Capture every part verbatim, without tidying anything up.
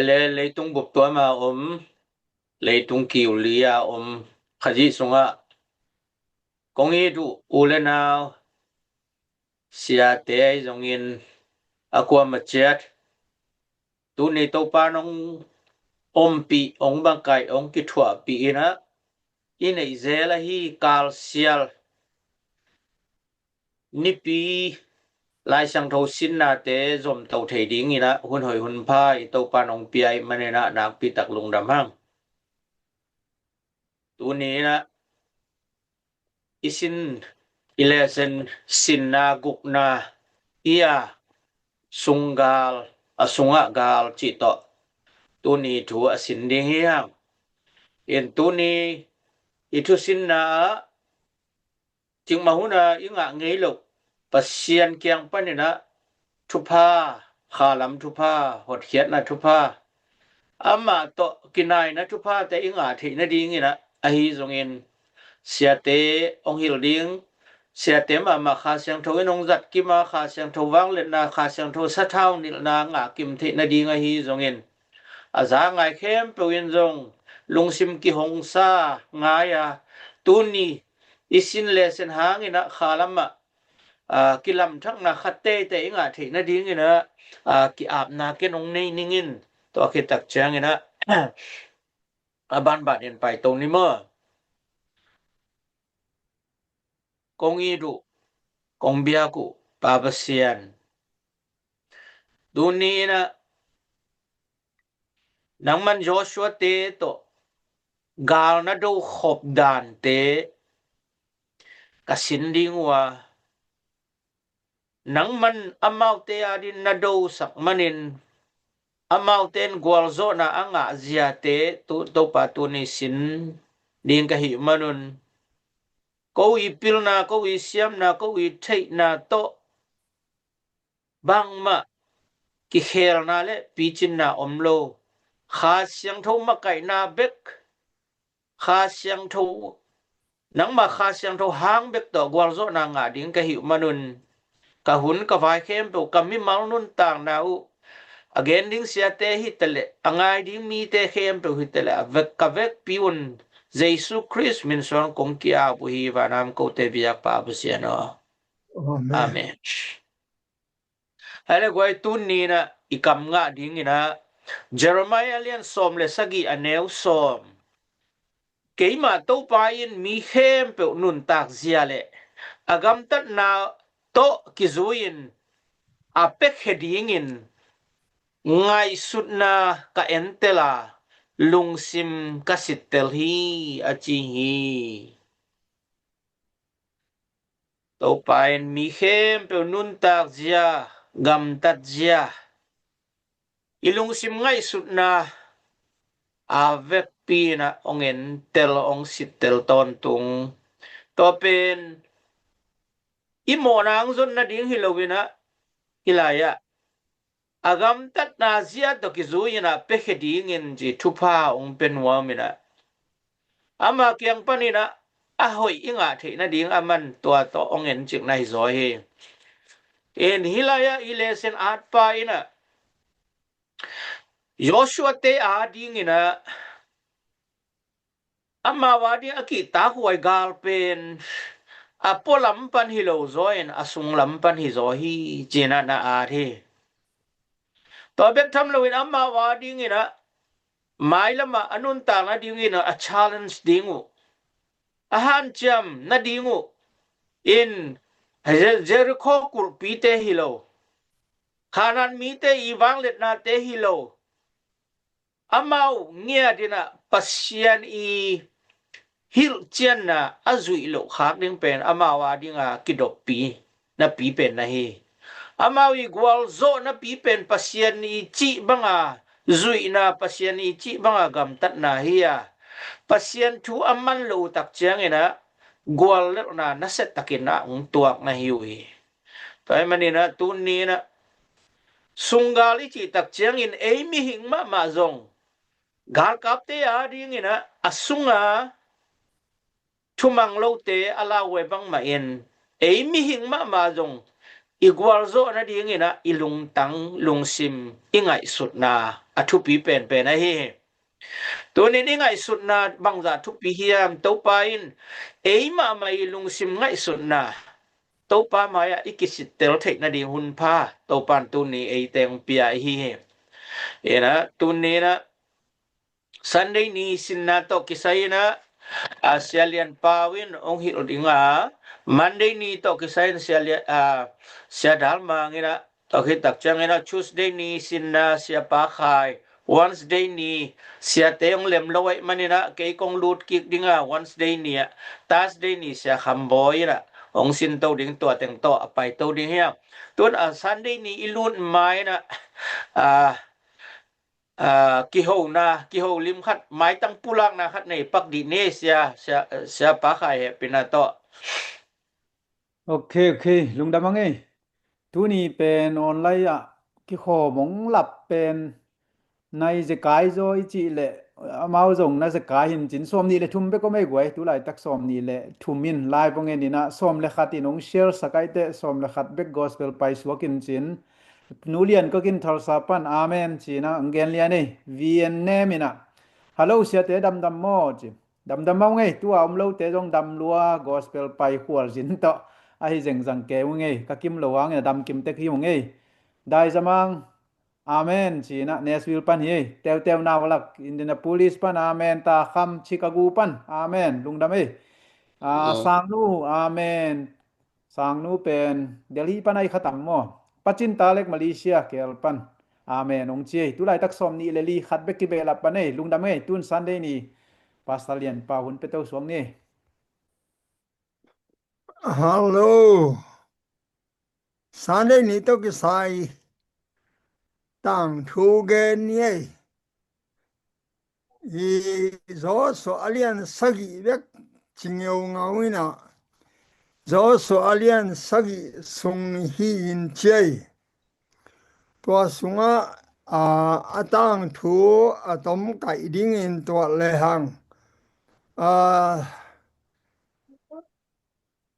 le leitung bup tuam a om, leitung kiu li a om Khazih sungah kong it uh u le nau, siate ahi zongin a kuamah ciat, tuni Topa in hong ompih, hong bangkaih, hong kithuahpih in ah, i neih zel ahi kalsial nipi Lai Siangtho sinnate zomto thei dingin ah hun hoih hun pha i Topa in hong pia ahih manin ah nakpi tak lungdam hang. Tuni in ah i sin, i lesson sinna gukna hi a, sunggal, a sungah gal cih tawh tuni thu a sin ding hi hang. In tuni i thusinna ah cikmah hun a i ngah ngei loh Pasian kiang panin ah thupha, khalam thupha, hotkhiatna thupha, amah tawh kinaina thuphate i ngah theih nadingin ah, ahi zongin siate hong hilh ding, siate mahmah Kha Siangtho in hong zat kim a, Kha Siangtho vangliatna, Kha Siangtho sathau nilhna ngah kim theih nading ahi zongin, a za ngai khempeuh in zong lungsim kihongsa ngai a, tuni i sin lesson hangin ah khalam ah, aa, kilamthakna khat teitei i ngah theih nadingin ah, aa, ki-apna ken hong nei ning in, tua khit tak ciangin ah a banban in paito ni maw. Kong it uh, kong biak uh Pa Pasian, tuni in ah nangman Joshua-te tawh gal na do khop dante ka sin ding uh a, nangman amaute adingin na dosak manin, amaute in gualzawhna a ngah ziate tu, Topa, tuni sin ding ka hih manun, ko i pilna, ko i siamna, ko i theihna tawh bangmah kikhelna le picinna om lo, Kha Siangtho makaihna bek, Kha Siangtho, nangmah Kha Siangtho hang bek tawh gualzawhna ngah ding ka hih manun, ka hun ka vai khempeuh, ka mimal nuntakna uh, a gen ding siate hi taleh, a ngai ding mite khempeuh hi taleh, a vek, ka vekpi un, Jesu Khrist min suang kong ki-ap uh hi, vanam kote biak Pa Pasian aw. Amen. Amen. Hale guai, tuni in ah i kam ngah dingin ah Jeremiah lian sawm le sagih, a neu sawm. Keimah Topa in mi khempeuh nuntak zia le a gamtatna tawh kizui-in a piakhia dingin ngaihsutna ka entel a, lungsim ka sittel hi, a ci hi. Topa in mi khempeuh nuntak zia, gamtat zia, i lungsim ngaihsutna a vekpi in ah hong entel, hong sittel tawntung. Tua pen i mawhna hong zon nading hi lo in ah, hih lai-ah a gamtatna zia tawh kizui-in ah piakhia dingin ci thupha hong pia nuam in ah, ama kiang panin ah a hoih i ngah theih nading aman tua tawh hong encikna hi zaw hi. In hih lai-ah i lesson atpa in ah Joshua-te adingin ah amau ading a kihtakhuai gal pen a pualam pan hi lo zaw in, a sunglam pan hi zaw hi, ci-in ah na at hi. Tua bek tham loin amau adingin ah mailam ah a nuntak nadingin ah a challenge ding uh, a hanciam nading uh in, Je-, Jericho kulhpite hi lo, Kanaan mite i vangliatnate hi lo, amau ngiat in ah Pasian i hilhcianna a zuih loh khak ding pen amau ading a kidoppi napi pen na hi. Amau i gualzawh napi pen Pasian i cih bang a zuihna, Pasian i cih bang a gamtatna hi a, Pasian thu a man loh uh tak ciangin ah guallelhna nasia takin ah hong tuak na hi uh hi. Tua ahih manin ah tuni in ah sunggal i cih tak ciangin ei mihing mahmah zong galkapte adingin ah a sunga thumang lote a lauhuai bangmah in, ei mihing mahmah zong i gualzawh nadingin ah i lungtang lungsim i ngaihsutna a thupi penpen ahi hi. Tunin i ngaihsutna bangzah thupi hiam? Topa in ei mahmah i lungsim ngaihsutna Topa mai-ah i kisittel theih nading hun pha Topa in tuni ei teng pia ahi hi. Ina tuninah Sunday ni sinna tawh kisai inah a Sia Lian Pau in hong hilh ding a, Monday ni tawh kisai in Sia Lian, a, Sia Dal Mang inah tawh khit tak ciang inah Tuesday ni sinna Sia Pa Khai, Wednesday ni Siate hong lem lo aih man inah kei kong lut kik ding a, Wednesday ni ah, Thursday ni Sia Kham Bawi inah hong sin to ding, tua teng tawh a pai to ding hiam? Tun a Sunday ni i lut ma inah a a, kihona, kiho lim khat, maitang pulakna khat nei pak dih ni, Sia, Sia, Sia Pa Khai hehpihna tawh. Ok, ok, lungdam a ngei. Tuni pen online ah kikhawm hong lap pen nai zekai zaw i cih leh amau zong na zekai hin cin sawm nih le thum bek om ei guai, tulaitak sawm nih le thum in live hong en inah sawm le khat in hong share sak aih teh sawm le khat bek gospel paisuak in cin. Nu Lian Kok in Thalsa pan amen ci-inah hong gen lian ei. Vietnam inah, "Hello siate, damdam maw?" ci. "Damdam maw ngei, tua om lote zong dam lua, gospel pai khualzin tawh ahi zengzang kei uh ngei, ka kim lo hangin a damkim tek hi uh ngei." Dai Zamang, amen ci-inah Nashville pan hi ei. Teuteu Naulak, Indianapolis pan amen, Ta Kham, Chicago pan amen, lungdam ei. A, Sangnu, amen. Sangnu pen Delhi pan ahi kha tam maw? Pacin Talek Malaysia kel pan. Amen hong ci ei. Tulaitak sawm nih le li khat bek kibehlap pan ei. Lungdam ei. Tun Sunday ni Pastor Lian Pau hun pia to suak ni. Hello. Sunday ni tawh kisai tangthu gen ni ei. I Joshua a lian sagih bek ci ngeungau inah, Joshua a lian sagih sung hi in ci ei. Tua sungah a, a tangthu a tomkaih dingin tuat lehang a,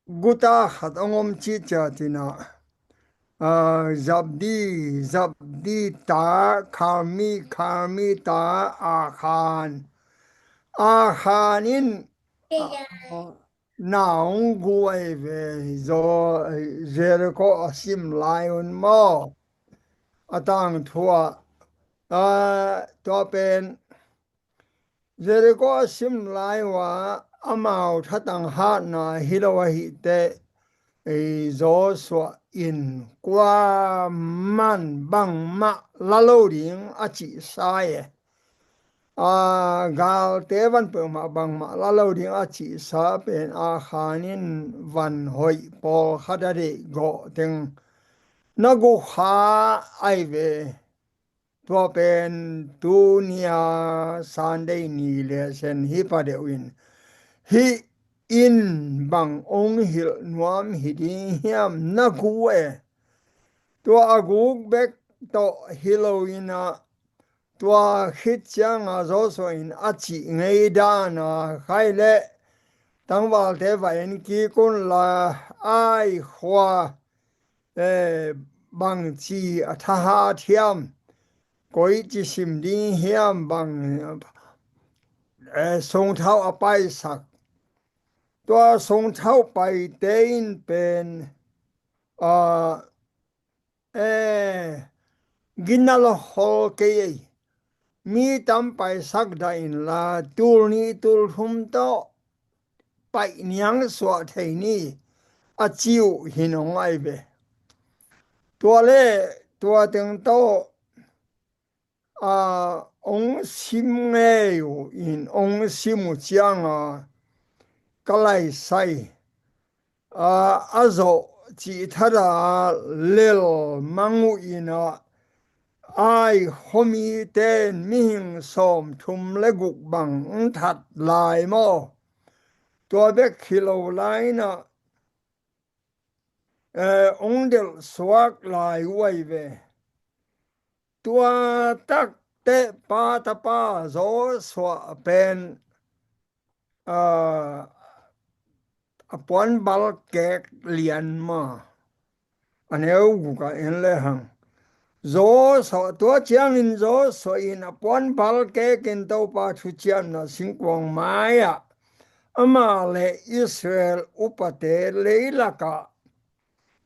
guta khat hong om cihcia cinah, a, Zabdi, Zabdi ta, Karmi, Karmi ta, Akhan. Akhan in, a, na hong gu ahi ve, Zo, Jericho a sim lai un maw? A tangthu ah, a, tua pen Jericho a sim lai uh ah amau thatang hatna hi lo ahih teh, ei, Joshua in kuaman bangmah la lo ding a cihsa e. A, galte van peuhmah bangmah la lo ding a cihsa pen Akhan in van hoih pawlkhat a deih gawh teng na gu kha ahi ve. Tua pen tunia Sunday ni lesson hi pa deuh in, hih in bang hong hilh nuam hi ding hiam na gu e. Tua a guk bek tawh hi lo inah, tua khit cianga Joshua in a cih ngei dana khai leh tangvalte va en kik un la, Ai khua, eh, bangci a thahat hiam, koici sim ding hiam, bang, eh, sungthau a paisak. Tua sungthau paite in pen, ah, eh, ginna lo hol kei ei. Mi tam paisak dah inla, tul nih tul thum tawh paih niang suah thei ni, a ci uh hi nong ai ve. Tua le, tua teng tawh, a, hong sim ngei uh in, hong sim uh cianga ka laisai, a, a zawh cih thada lel mang uh inah, Ai khuamite in mihing sawmthum le guk bang hong that lai maw? Tua bek hi lo lai inah, eh, hong delh suak lai uh ai ve. Tua takteh pa tapa Joshua pen, ah, a puanbal kek lian ma, a neu guk ah en lehang, Joshua, tua ciangin Joshua in a puanbal kekin Topa thuciamna singkuang mai-ah amah le Israel upate leilakah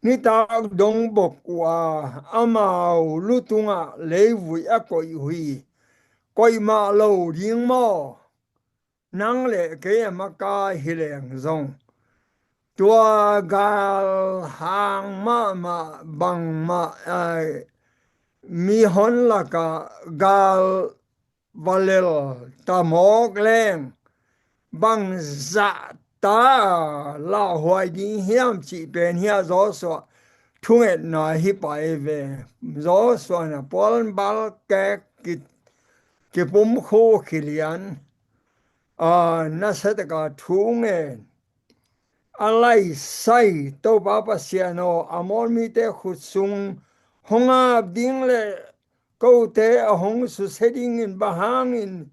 nitak dong bok uh a, amau lu tungah leivui a koih uh hi. Koih mah lo ding maw? Nang le kei a makai hi leng zong, tua gal hang mahmah bangmah, ai, mihon lakah gal va lel ta mawk leng, bang zahta lauhuai ding hiam cih pen hi a, Joshua thungetna hi pah ei ve. Joshua in a puanbal kek ki, kipumkhu kilian, a, nasia taka thu ngen, a laisai, Topa Pasian aw, Amor mite khut sung hong ap ding le kote a hong susia dingin bang hangin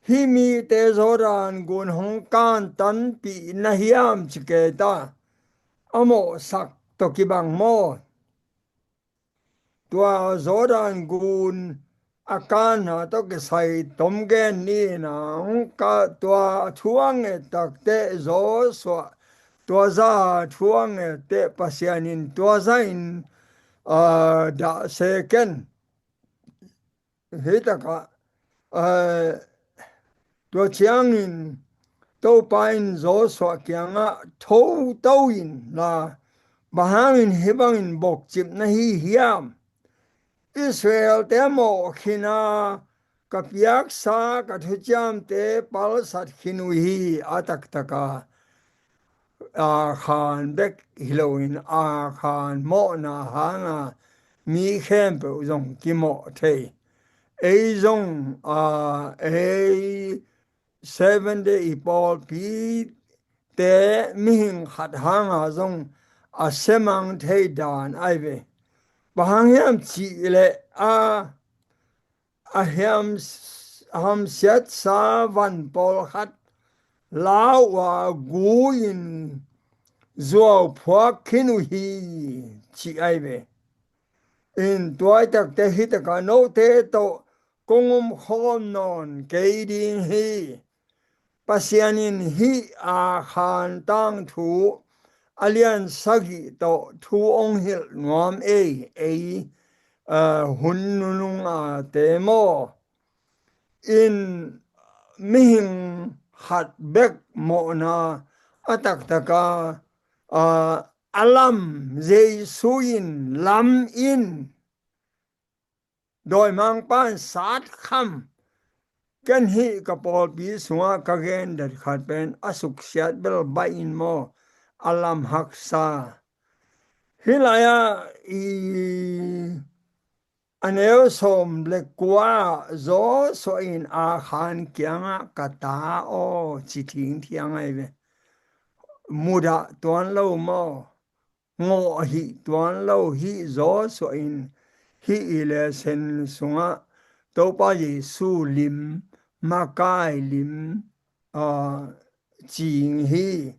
hih mite Jordan gun hong kantanpih na hiam ci kei ta. A mawhsak tawh kibang maw? Tua Jordan gun a kanna tawh kisai tom gen ni na, hong ka, tua thu a nget takteh Joshua, tua za thu a nget teh Pasian in tua za in, a, dah se ken. Hih takah, a, tua ciangin Topa in Joshua kiangah, "Tho to in la, bang hangin hih bangin bokcip na hi hiam? Israel-te mawh khin a, ka piaksa ka thuciamte palsat khin uh hi," a taktaka, Akhan bek hi loin Akhan mawhna hanga mi khempeuh zong kimawh thei. Ei zong, a, ei Seven Day i pawlpite mihing khat hanga zong a semang thei dan ai ve. Bang hang hiam cihleh a, a hiam, hamsiatsa van pawlkhat lau a gu-in zuau phuak khin uh hi, ci ai ve. In tua i takte hih takah note tawh kong om khawm nawn kei ding hi. Pasian in hih Akhan tangthu a lian sagih tawh thu ong hilh nuam ei, ei, a, hun nunung a te maw? In mihing khat bek mawhna a taktaka, a, a lam Jesu in lam in, dawimangpa in sat kham. Ken hih ka pawlpi sungah ka gen dat khat pen a suksiat bel baih in maw, a lam haksa. Hih lai-ah i a neu sawm le kua Joshua in Akhan kiangah, "Ka ta aw," ci thingthiang ai ve. Mudah tuan lo maw? Ngawh hih tuan lo hih Joshua in hih i lesson sungah Topa Jesu lim, makai lim, a, cing hi.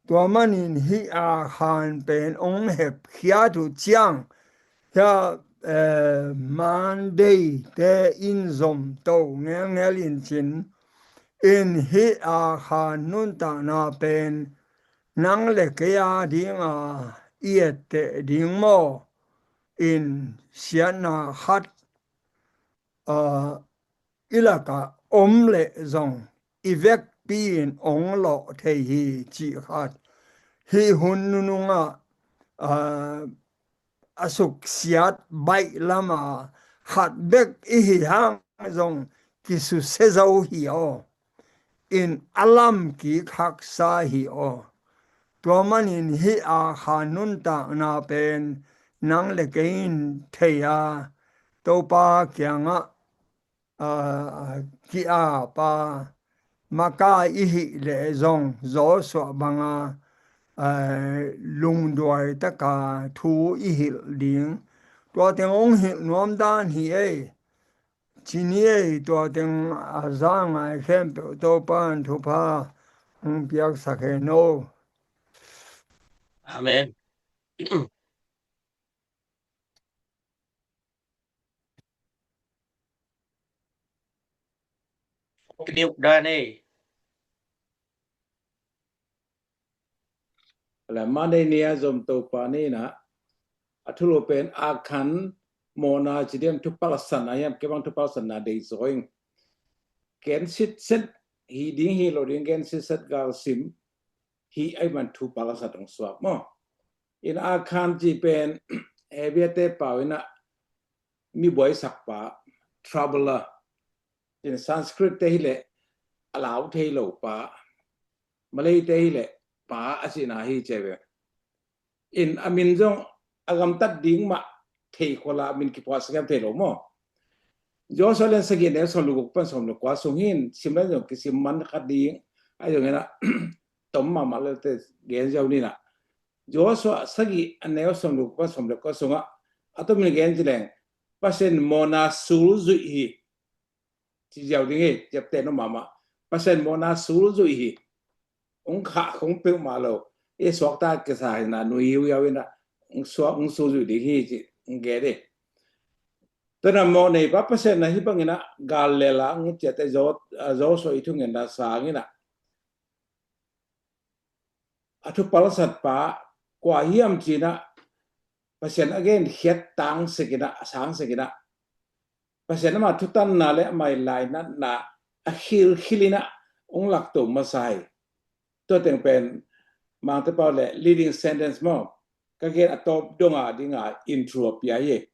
Tua manin hih Akhan pen ong hepkhiat uh ciang, hia, eh, Monday te in zom to ngelngel in cin, in hih Akhan nuntakna pen nang le kei a dinga i etteh ding maw? In siatna khat, a, i lakah om leh zong i vekpi in ong lawh thei hi cih khat. Hih hun nunungah, a, a suksiat baih lama khat bek i hi hang zong kisusia zo hi aw. In a lam kik haksa hi aw. Tua manin hih Akhan nuntakna pen nang le kei in thei a, Topa kiangah, a, ki-ap a, makai i hih leh zong Joshua banga, a, lungduai taka thu i hilh ding. Tua teng hong hilh nuam dan hi ei. Ci ni ei, tua teng a za ngai khempeuh Topa in thupha hong piaksak hen aw. Amen. Kiniuk dan ei. Ala, Monday ni a zom Topa ni na, a thulu pen Akhan mawhna ci diam, thupalsanna hiam, kei bang thupalsanna dei zaw ing. Gen sitset hi ding hi lo ding, gen sitset gal sim hi ai man thupalsat hong suak maw. In Akhan ci pen Hebrew te pau in a mi buaisakpa, troubler. In Sanskrit te hi leh a lau thei lo pa, Malay te hi leh pa a cihna hi ci ve. In a min zong a gamtat ding mah thei khol a, min kiphuahsak hiam thei lo maw. Joshua lian sagih neu sawm le guk pan sawm le kua sung hi in, sim lai zong kisim man kha ding, a zong in a tom mahmah le te gen ziau ni na. Joshua sagih a neu sawm le guk pan sawm le kua sungah a tomin gen ci leng, Pasian mawhna sul zuih hi. Ci ziau ding hi, ciaptehna mahmah. Pasian mawhna sul zuih hi. Hong khah khong peuhmah lo. E suakta kisa hi na, nui hiuhiau in a, hong suak, hong sul zuih ding hi ci hong gen hi. Tua na mawh neipa Pasian na hih bangin a gal lel a hong ciate Zo, a Joshua i thungen na sang in a, a thupalsatpa kua hiam ci in a, Pasian a genkhiat tang sek in a, a sang sek in a, Pasian ama thutanna le ama lainatna a khilkhil in a hong lakto masa hi. Tua teng pen Mangte pau le leading sentence maw, ka gen a tawp donga dinga intro a pia hi.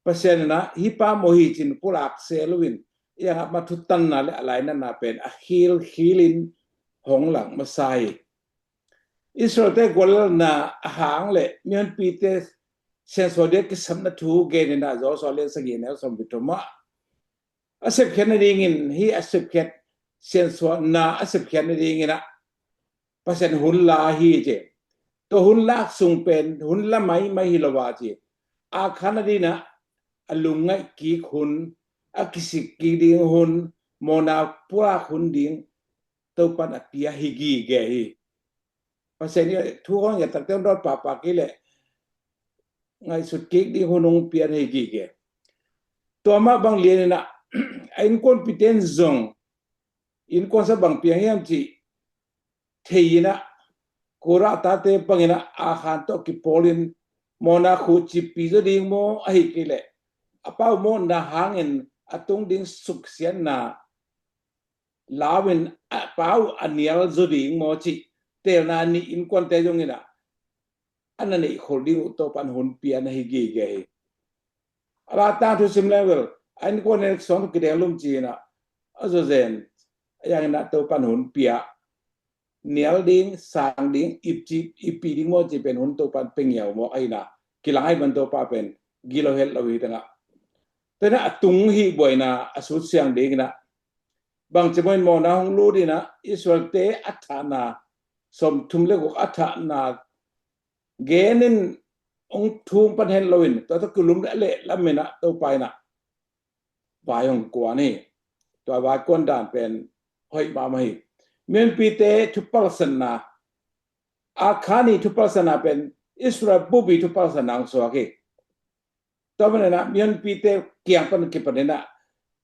Pasian in a hih pa mawh hi ci in pulak se lo in, i angah ama thutanna le a lainatna pen a khilkhil in hong lak masa hi. Israel te guallelhna a hang le mihonpite siansuah dia kisapna thu gen in a Joshua lian sagih neu sawm le thum ah, a sepkhiat nadingin, hih a sepkhiat, siansuahna a sepkhiat nadingin a Pasian hun la hi ci. Tua hun lak sung pen hun la maimai hi lo a ci. Akhan a ding a, a lungngaih kik hun, a kisik kik ding hun, mawhna pulak hun ding Topan a pia hi gige hi. Pasian in thu hong ngiat takte hong dawt pahpah kei leh ngaihsut kik ding hun hong pian hi gige. Tua mah bang lian in a, a innkuanpite in zong innkuan sa bang piang hiam cih thei in a, Korah tate bang in a, Akhan tawh kipawl in mawhna khuh cippi zaw ding maw, ahih kei leh a pau mawhna hangin a tung ding suksiatna lau in a pau a nial zaw ding maw cih teelna nih innkuante zong in a, a na neih khol ding uh Topan hun pia na hi gige hi. A la tangthu sim leng vel, a innkuan in suang thu kideng lum ci in a, a zawzen a yang in a Topan hun pia. Nial ding, sang ding, ip ci, ippi ding maw ci pen hun Topan pia ngiau maw, ahi na, kilang ahi man Topa pen gilo het lo hi tengah. Tena a tung hi buaina a sut siang ding in a, bang ci maw in mawhna hong lut in a, Israel te a thahna, sawm thum le guk a thahna gen in hong thung pan hen lo in, tua tawh kilum le a leh lam in a Topa in a vai hong kuan hi. Tua vai kuan dan pen hoih mahmah hi. Mihonpite thupalsanna, Akhan i thupalsanna pen Israel bup i thupalsanna hong suak hi. Tua man in a mihonpite kiang pan kipan in a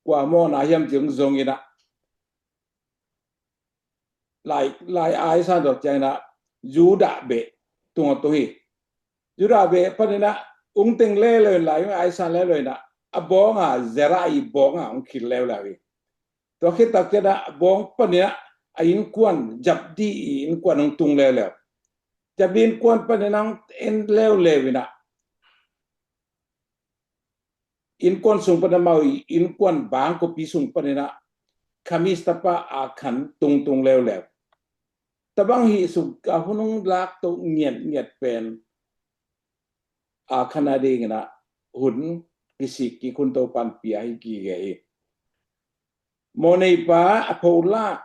kua mawhna hiam ci hong zong in a, lai, lai ai san dok ciang in a Judah beh tung a tung hi. Judah beh pan in a ung teng lelo in lai ai san lelo in a, a bawng a Zerah i bawng a hong khil leuleu hi. Tua khit tak ciang a bawng pan in a, a innkuan Zabdi i innkuan hong tung leuleu. Zabdi innkuan pan in a hong en leuleu in a, innkuan sung pan amau i innkuan bangkawpi sung pan in a Khamis tapa Akhan tungtung leuleu. Tabang hih sung a hun hong lak to ngiatngiat pen Akhan a ding in a hun kisik kik hun Topan pia hi gige hi. Mawhneipa a pholak,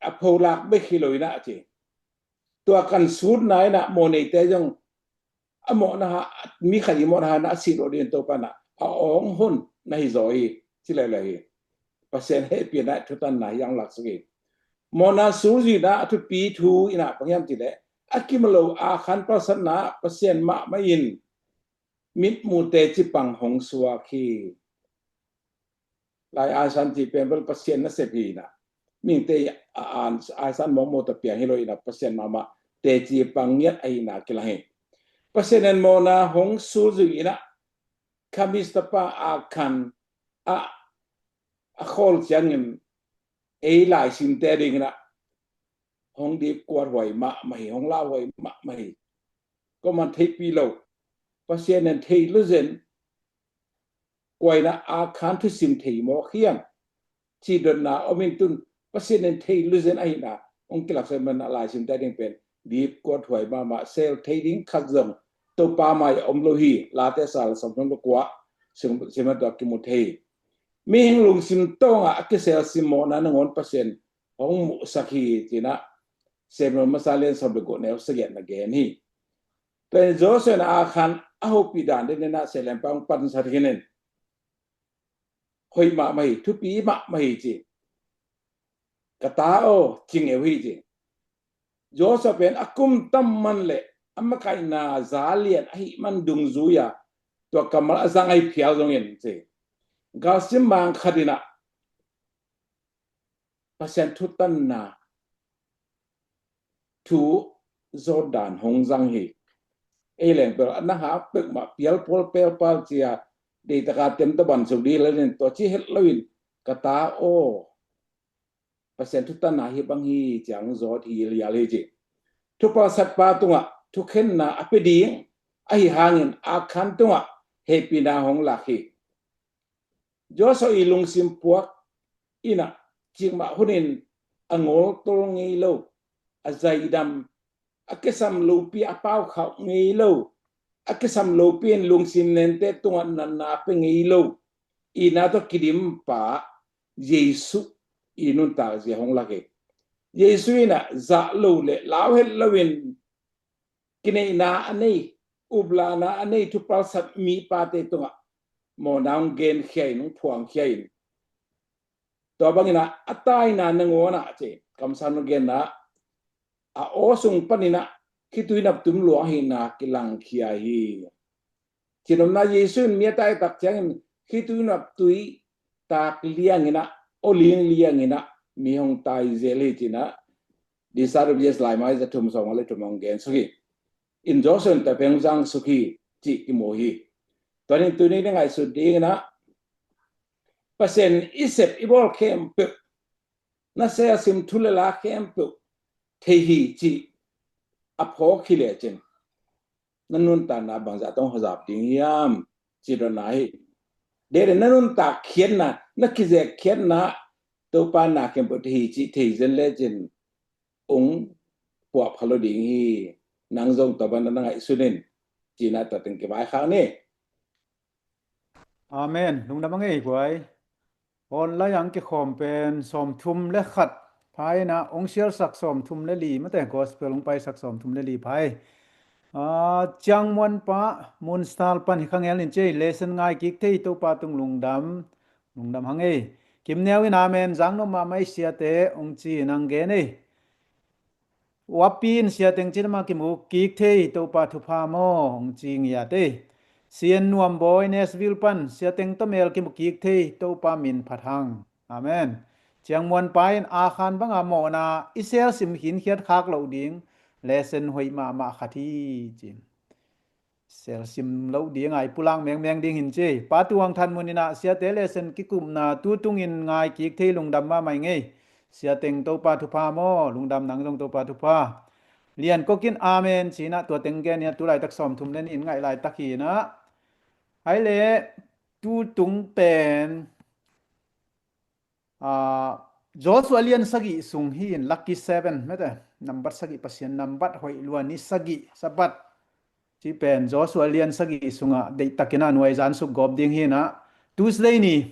a pholak bek hi lo in a ci. Tua kan sutna in a mawhneite zong a mawhna ha, mi khat i mawhna ha na a sih lo ding Topa na a awng hon na hi zaw hi, ci leuleu hi. Pasian hehpihna thutanna hi ang lak suk hi. Mawhna sulzuihna a thupi thu in a bang hiam cih leh a kim lo Akhan palsatna Pasian mahmah in mitmuhte cipang hong suak hi. Lai Aisan cih pen bel Pasian nasep hi inah, mihingte a an Aisan mawkmawk tawh piang hi lo inah, Pasian mahmah teci pang ngiat ahihna kilang hi. Pasian in mawhna hong sulzui inah, Khamis tapa Akhan ah a khawl ciangin ei laisimte dinginah hong dipkuat huai mahmah hi, hong lauhuai mahmah hi. Kuaman theihpih lo, Pasian in thei luzen, kuaina Akhan thusim thei mawk hiam cih dotna om in tun, Pasian in thei luzen ahihna hong kilaksak man a laisimte ding pen dipkuat huai mahmah, sel thei ding khat zong Topa mai a om lo hi. Late sal sawmthum le kua, sim, sim a tua kimu thei. Mihing lungsim tawngah a kiselsim mawhna nangawn Pasian hong muhsak hi cinah Samuel masa lian sawm le guk neu sagih na gen hi. Tua in Joshua in Akhan a hopih dan ding inah Selempa hong pansak hi in, hoih mahmah hi, thupi mahmah hi ci. Ka ta aw, ci ngeu hi ci. Joshua pen a kum tam man le a makaihna za lian ahih man dungzui-a tua kammal a zang ahi phial zongin ci, galsim mang khat inah Pasian thutanna thu zawtdan hong zang hi. Ei leng pel a na hak pek mah pial pawl pelpal cia deitaka temta ban suk dih lanin tua ci het loin ka ta aw, Pasian thutanna hi bang hi ciang zawt hi lial hi ci. Thupalsatpa tungah thukhenna a pia ding ahi hangin Akhan tungah hehpihna hong lak hi. Joshua i lungsim puak inah cikmah hunin a ngawltol ngei lo, a zaidam, a kisam lopi a paukhauh ngei lo, a kisam lopi in lungsim nente tungah natna a pia ngei lo, i na tawh kidimpa Jesuh i nuntak zia hong lak hi. Jesuh inah zah lo le lau het loin kineihna a nei, uplahna a nei thupalsat mipate tungah mawhna hong genkhia in, hong phuangkhia in. Tua bangin ah a taina nangawn ah ci, kamsang hong genna a aw sung panin ah khitui naptum luang ahihna kilangkhia hi. Cinopna Jesuh in mi a taitak ciangin khitui naptui tak liangin ah, aw ling liangin ah mi hong tai zel hi cinah Desire of Yes laimai za thum sawm le thum hong gen suk hi. In Joshua in tua pen hong zang suk hi cih kimu hi. Tua in tuni na ngaihsut dingin ah Pasian i sep i bawl khempeuh, na selsim thu le la khempeuh thei hi cih a phawk hi lecin na nuntakna bangzah tawh hong hazap ding hiam cih dotna hi. Dede na nuntak khiatna, na kizek khiatna Topa na khempeuh thei hi cih thei zen lecin hong puahpha lo ding hi. Nang zong tua bangin na ngaihsun in cinah tua teng kivaikhak ni. Amen. Lungdam a ngei guai. Online ah hong kikhawm pen sawmthum le khat pha inah hong sialsak sawmthum le li, mate gospel hong paisak sawmthum le li pha hi. Ah, Ciangmuanpa Munstal pan hi khangel in ci ei, lesson ngai kik thei Topa tung lungdam, lungdam hang ei. Kimneu in amen, zang nop mahmah ei siate hong ci in hong gen ei. Wapi in siateng cin mah kimu kik thei Topa thupha maw hong ci ngiat ei. Sian Nuam Bawi Nashville pan siateng tawh mel kimu kik thei Topa min phat hang. Amen. Ciangmuanpa in Akhan banga mawhna i selsim khinkhiat khak loh ding lesson hoih mahmah khat hi cin. Selsim loh ding a i pulak mengmeng ding hin ci. Pa Tuang Than Mun inah siate lesson kikupna tu tungin ngai kik thei lungdam mahmah ing ei. Siateng Topa thupha maw, lungdam, nang zong Topa thupha. Lian Kok in amen cinah tua teng gen inah tu laitak sawmthum le nih in ngaih laitak hi inah. Hai le tu tung pen Ah, Joshua lian sagih sung hi in, lucky seven, mate, nambat sagih, Pasian nambat hoih lua ni sagih, Sabbath. Ci pen Joshua lian sagih sungah deihtakin a nuaizan suk gawp ding hi inah, Tuesday ni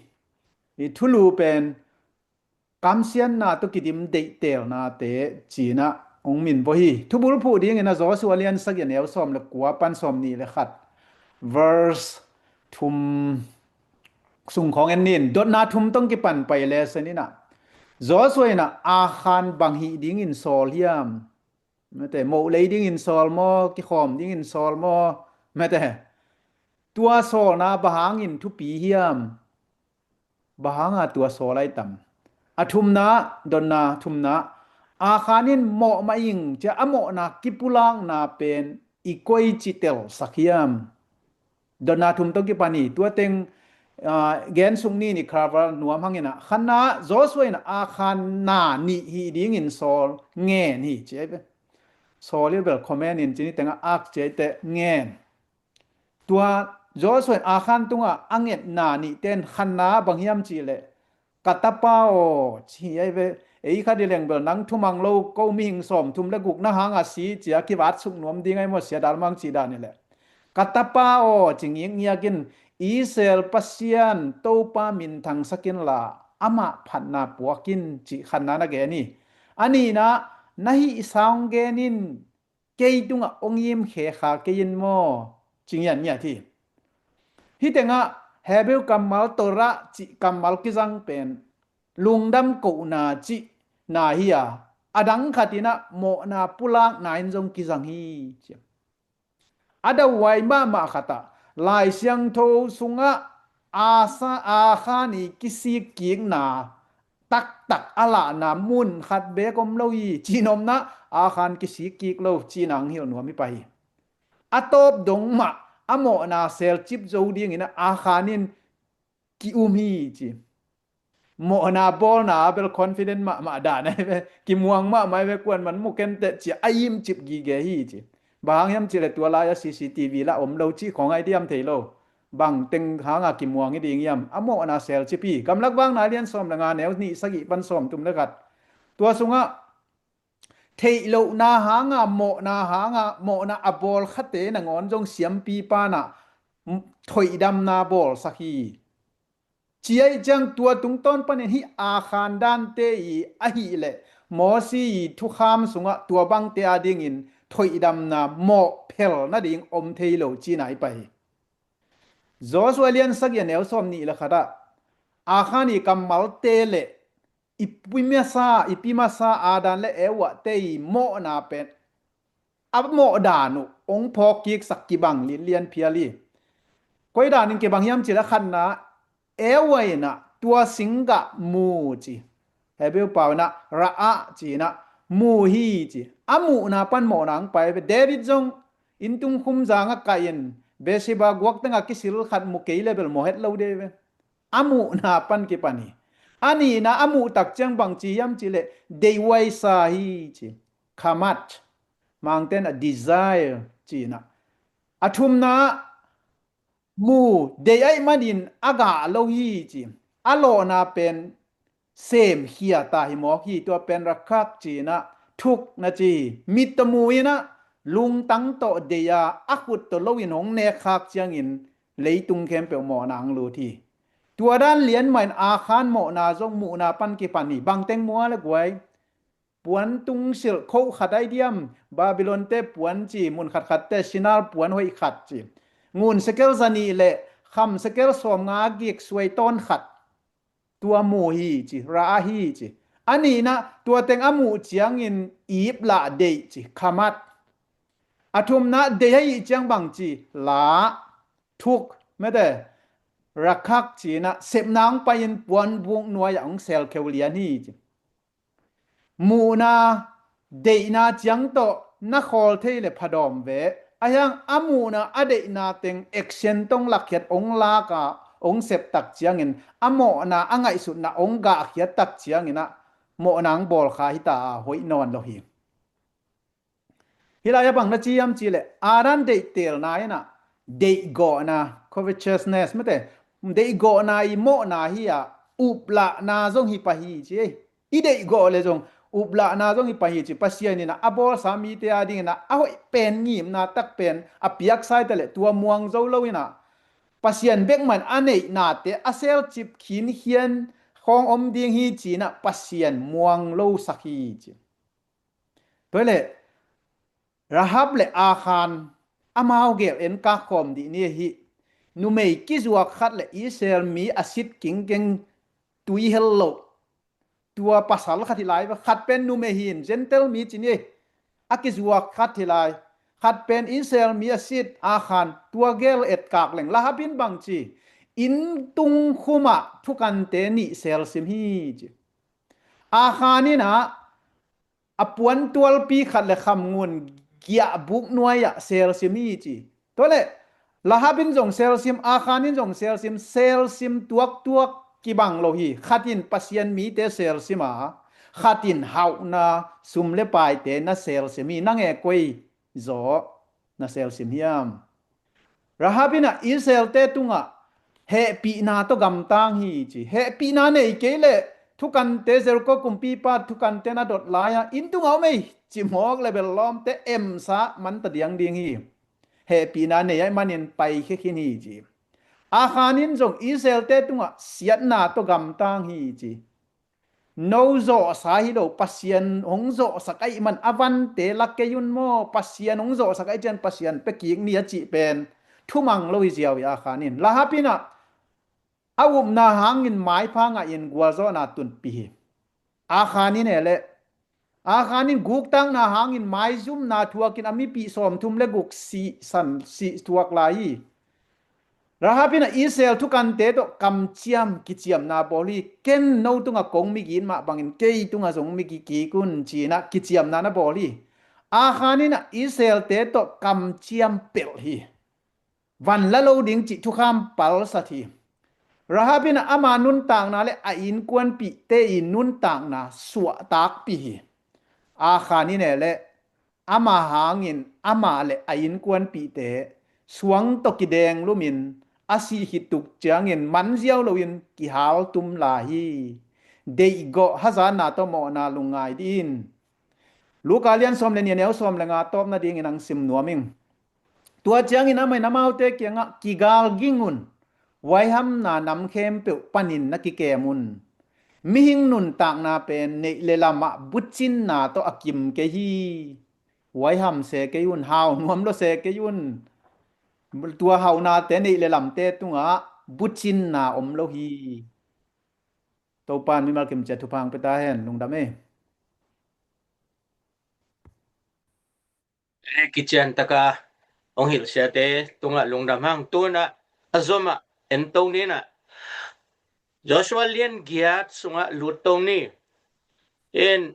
i thulu pen kamsiatna tawh kidim deihtelnate cinah hong min vua hi. Thubulphuh dingin a Joshua lian sagih a neu sawm le kua pan sawm nih le khat, verse thum sung khawng en nin, dotna thum tawh kipan pai lesson inah Joshua inah Akhan bang hih dingin sawl hiam? Mate, moh lei dingin sawl maw, kikhawm dingin sawl maw? Mate, tua sawlna bang hangin thupi hiam? Bang hanga tua sawl ai tam? A thumna, dotna thumna, Akhan in mawh mah ing cia a mawhna kipulakna pen i koici telsak hiam? Dotna thum tawh kipan hi. Tua teng, aa, gen suk ni ni kharval nuam hangin ah, khatna, Joshua in Akhan na nih hih dingin sawl ngen hi ci ai ve. Sawl i bel comment in ci ni tengah ak ci ai teh ngen. Tua Joshua in Akhan tungah a ngetna nihte in khatna bang hiam cihleh, ka tapa aw, ci ai ve. Ei khat i leng bel nang thumang lo, ko mihing sawmthum le guk na hanga si cia kivat suk nuam ding ai maw, sia dalmang cih dan i leh. Ka tapa aw, ci ngikngiak in, Israel Pasian Topa minthangsak inla, amah phatna puak in, cih khatna na gen hi. A nihna, na hih sang gen in, kei tungah ong im khe kha kei in maw, ci ngiatngiat hi. Hih tengah Hebrew kammal Torah cih kammal kizang pen lungdam kohna cihna hi a, a dang khat in ah mawhna pulakna in zong kizang hi ci. A dauhuai mahmah khat ah Lai Siangtho sungah Asa, Akhan i kisik kikna taktak a lahna mun khat beek om lo hi. Cihnopna, Akhan kisik kik lo cihna ang hilh nuam hi pah hi. A tawp dong mah a mawhna selcip zo dingin ah Akhan in ki-um hi ci. Mawhna bawlna bel confident mahmah dan ai ve, kimuang mahmah ai ve, kuan man mu kenteh cia a imcip gige hi ci. Bang hang hiam cihleh tua lai-a C C T V lah om lo cih khong ai diam thei lo. Bang teng hanga kimuang i ding hiam? A mawhna selcip hi. Gamlak Vakna lian sawm le nga neu nih sagih pan sawmthum le khat. Tua sungah theihlohna hanga, mawhna hanga, mawhna a bawl khate nangawn zong siampi panah thoihdamna bawlsak hi. Ci ai ciang tua tungtawn panin hih Akhan dante i ahileh Mosi i thukham sungah tua bangte adingin thoihdamna mawhphel nading om thei lo cihna i pah hi. Joshua lian sagih a neu sawm nih le khatah Akhan i kammalte le i pi masa, i pi masa Adan le Eva te i mawhna pen a mawh dan uh ong phawk kiksak kibang lilian phial hi. Koi danin kibang hiam cihleh khatna, Eva in ah tua singgah mu ci. Hebrew pau in ah ra'ah ci in ah mu hi ci. A muhna pan mawhna ang pai ve. David zong inntung khumzang a kah in Bathsheba guak tengah kisil khat mu kei le bel mawh het lo de ve. A muhna pan kipan hi. A nihna a muh tak ciang bang ci hiam cihleh deihhuaisa hi ci. Khamat. Mangten a desire ci in ah. A thumna mu deih ahih manin a gah lo hi ci. A lawhna pen semkhia ta hi mawk hi. Tua pen rakhak ci in ah thuk na ci hi. Mit tawh mu in ah lungtang tawh deih a, a khut tawh lo in hong nekkhak ciangin leitung khempeuh mawhna ang lut hi. Tua dan lian mah in Akhan mawhna zong muhna pan kipan hi. Bangteng mua le guai? Puan tungsilh khoh khat ai diam? Babylon te puan ci, mun khatkhat te Shinar puan hoih khat ci. Ngun sekel zanih le kham sekel sawmnga gik suaitawn khat. Tua mu hi ci, ra'ah hi ci. A nihna, tua teng a muh ciangin ip lah deih ci, khamat. A thumna, deih ahih ciang bang ci, la, thuk, mete, rakhak ci in ah sepna ang pai-in puanbuk nuai-ah ang selkheu lian hi ci. Muhna deihna ciang tawh na khawl thei le phadawm ve. Ahi hang a muhna a deihna teng action tawh hong lakkhiat, hong lak a, hong sep tak ciangin a mawhna a ngaihsutna hong gahkhiat tak ciangin ah mawhna hong bawlkha hi ta a, hoih nawn lo hi. Hih lai-ah bang na ci hiam cihleh, Adam deihtelna in ah deihgawhna, covetousness, mete, deihgawhna i mawhna hi a, uplahna zong hi pah hi ci. I deihgawh le zong uplahna zong hi pah hi ci. Pasian in ah a bawlsa mite adingin ah a hoih pen, ngimna tak pen a piaksa hi ta leh tua muang zo lo in ah Pasian bek mah in a neihnate a selcip khinkhian khawng om ding hi ci in ah Pasian muang losak hi ci. Tua hi leh Rahab le Akhan amau gel en kak khawm dih ni hi. Numei kizuak khat le Israel mi a sit kingkeng tui hel lo. Tua pasal khat hi lai ve, khat pen numei hi in, Gentile mi ci ni. A kizuak khat hi lai. Khat pen Israel mi a sit, Akhan, tua gel et kak leng. Rahab in bang ci, inn tung khumah thukante nih selsim hi ci. Akhan in ah a puantualpi khat le khamngun giahbuk nuai-ah selsim hi ci. Tua leh Rahab in zong selsim, Akhan in zong selsim, selsim tuaktuak kibang lo hi. Khat in Pasian mite selsim a, khat in hauhna sum le paite na selsim hi. Nang e koi zaw na selsim hiam? Rahab in ah Israel-te tungah hehpihna tawh gamtang hi ci. Hehpihna nei kei leh thukante, Jericho kumpipa thukante na dot lai-a inn tungah om ei ci mawk le bel lawmte emsa manta diang ding hi. Hehpihna nei ahih manin paikhia khin hi ci. Akhan in zong Israel-te tungah siatna tawh gamtang hi ci. No zawhsa hi lo, Pasian hong zawhsak ahih man a vante la kei un maw, Pasian hong zawhsak ahih ciang Pasian pia kik ni a cih pen thumang lo hi ziau hi. Akhan in, Rahab in ah a upna hangin maipha ngahin gualzawhna tunpih hi. Akhan in e leh, Akhan in guktakna hangin maizumna thuakin a mipih sawmthum le guk sih san, sih thuak lai hi. Rahab in ah Israel thukante tawh kamciam kiciamna bawl hi. Ken no tungah kong migit mah bangin kei tungah zong migit kik un ci-in ah kiciamna na bawl hi. Akhan in ah Israel-te tawh kamciam pelh hi. Van la lo ding cih thukham palsat hi. Rahab in ah ama nuntakna le a innkuanpihte i nuntakna suahtakpih hi. Akhan in e leh ama hangin ama le a innkuanpihte suang tawh kidenglumin a sih khit tuk ciangin manziau loin kihaltum lai hi. Deihgawh hazatna tawh mawhna lungngai dih in. Luka lian sawm le nih, a neu sawm le nga tawp nadingin hong sim nuam ing. Tua ciangin amah in amaute kiangah, kigalging un, huaihamna nam khempeuh panin na kikem un. Mihing nuntakna pen neih le lamah bucinna tawh a kim kei hi. Huaiham se kei un, hau nuam lo se kei un. Tua hauhnate neih le lamte tungah bucinna om lo hi. Topa in mimal kimciat thupha hong pia ta hen. Lungdam ei. Kician taka hong hilhsiate tungah lungdam hang. Tu-in ah a zomah en to ni in ah, Joshua lian giat sungah lut to ni. In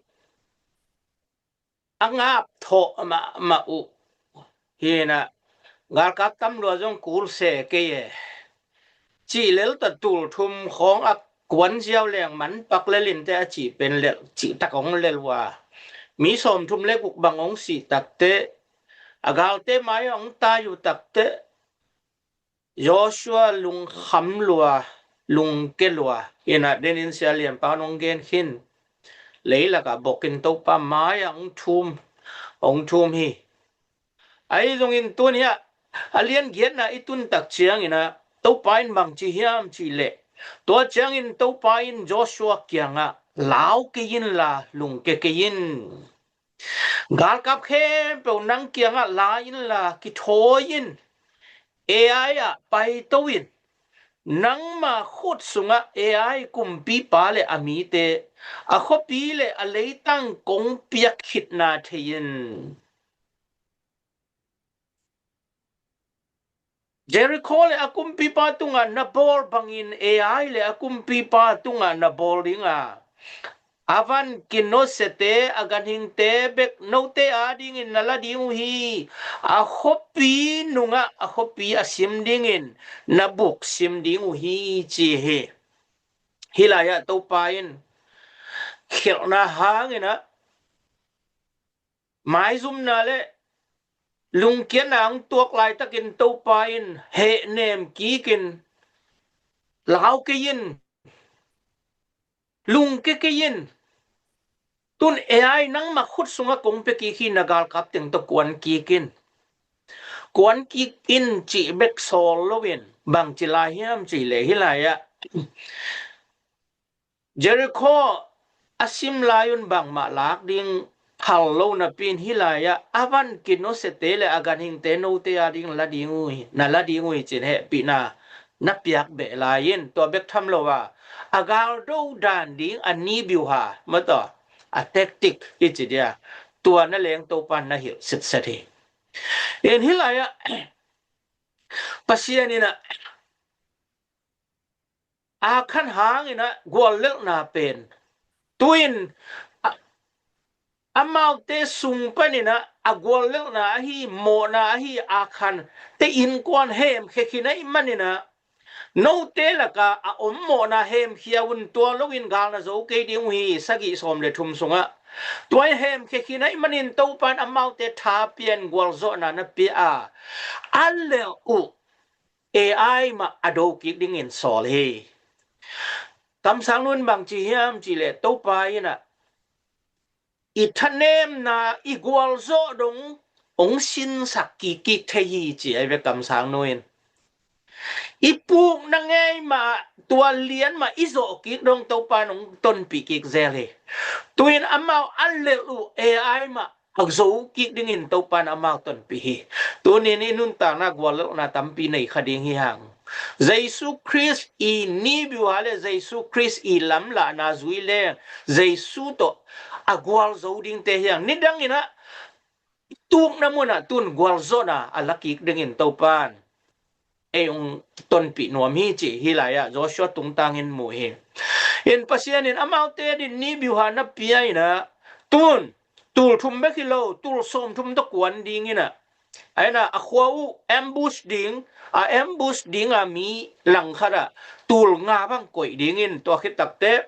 a ngap thawh mahmah uh hi in ah, galkap tam lua zong kul se kei e. Cih lel ta, tul thum khawng a kuan ziau leng man pak lel in teh a cih pen lel, cih tak hong lel uh a. Mi sawmthum le guk bang hong sih tak teh, a galte mai-ah hong tai uh tak teh, Joshua lungkham lua, lungke lua. Hi in ah, den in Sia Lian Pau in hong gen khin. Leilakah bokin Topa mai-ah hong thum, hong thum hi. Ahi zongin tun hiah a lian giatna i tun tak ciangin ah Topa in bang ci hiam cih leh, tua ciangin Topa in Joshua kiangah, lau kei inla, lungke kei in. Galkap khempeuh nang kiangah la inla, kithawi in. Ai ah paito in. Nangma khut sungah Ai kumpipa le a mite, a khuapi le a leitang kong piak khitna thei in. Jericho le a kumpipa tungah na bawl bangin Ai le a kumpipa tungah na bawl ding a, a van kinawsiate, a ganhingte bek note adingin na la ding uh hi. A khuapi nungah a khuapi a sim dingin na buk sim ding uh hi, ci hi. Hih lai-ah Topa in khialhna hangin ah maizumna le lungkiatna hong tuak laitakin Topa in hehnem kikin, lau kei in, lungke kei in. Tun Ai nangma khut sungah kong pia kik hi, na galkap teng tawh kuan kik in. Kuan kik in cih bek sawl loin bang ci lai hiam cih leh, hih lai-ah Jericho a sim lai-un bangmah lak ding phal lo napi-in, hih lai-ah a van kinawsiate le a ganhingte note ading la ding uh hi, na la ding uh hi, ci-in hehpihna na piak beh lai-in, tua bek tham lo a, a galdo dan ding a ni biuha, mataw, a tactic i ci dia, tua na leng Topa in na hilh sitset hi. In hih lai-ah Pasian in ah Akhan hangin ah guallelhna pen tu-in a, amaute sung panin ah a guallelhna ahi, mawhna ahi Akhan te innkuan hemkhia khin ahih manin ah note lakah a om mawhna hemkhia un, tua loin gal na zo kei ding uh hi. Sagih sawm le thum sungah tua hemkhia khin ahih manin Topa in amaute tha pia in gualzawhna na pia a, a lelh uh A I mah a do kik dingin sawl hi. Kamsang nu in bang ci hiam cih leh Topa in ah i thanemna, i gualzawh dong hong sinsak kikkik thei hi ci ahi ve. Kamsang nu in i pukna ngei mah, tua lian mah i zawh kik dong Topa in hong tonpih kik zel hi. Tu-in amau a lelh uh A I mah a zo kik dingin Topa in amau tonpih hi. Tuni-in i nuntakna guallelhna tampi nei kha ding hi hang. Jesu Khrist i ni biuha le Jesu Khrist i lamlahna zui leng Jesu tawh a gualzo dingte hi hang. Nidangin ah i tukna munah tu-in gualzawhna a la kik dingin Topa in ei hong tonpih nuam hi cih hih lai-ah Joshua tungtangin mu hi. In Pasian in amaute adingin ni biuha na pia in ah tu-in tul thum bek hi lo, tul sawmthum tawh kuan dingin ah, ahi in ah a khua uh ambush ding, a ambush ding a mi langkhat ah tul nga bang koih dingin, tua khit takteh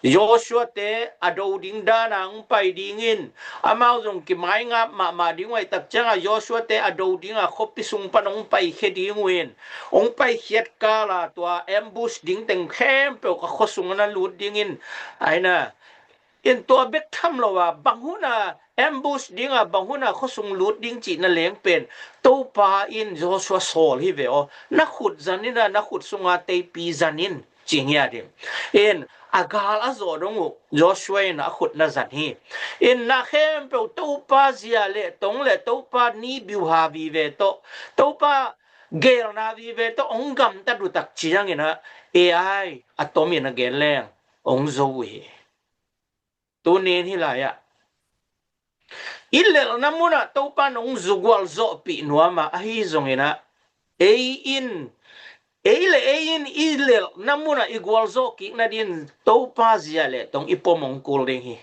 Joshua te a do ding dan a hong pai dingin, amau zong kimaingap mahmah ding uh ahih tak ciangah Joshua te a do dingah khuapi sung pan hong paikhia ding uh in, hong paikhiat kal a tua ambush ding teng khempeuh a khua sungah na lut dingin, ahi in ah, in tua bek tham lo a bang hun a ambush ding a bang hun a khua sung lut ding cih na leng pen Topa in Joshua sawl hi ve aw. Na khut zan in ah, na khut sunga teipi zan in ci ngia ding. In a gal a zawh dong uh Joshua in a khut na zan hi. In na khempeuh Topa zia le tong le Topa ni biuha vive tawh, Topa geelna vive tawh hong gamtat uh tak ciangin ah A I a tomin a gen leng hong zo uh hi. Tuni-in hih lai-ah i lelhna munah Topa in hong zu gualzawhpih nuam a, ahi zongin ah ei in, ei le ei in i lelhna munah i gualzawh kik nadingin Topa zia le tong i pom hong kul ding hi.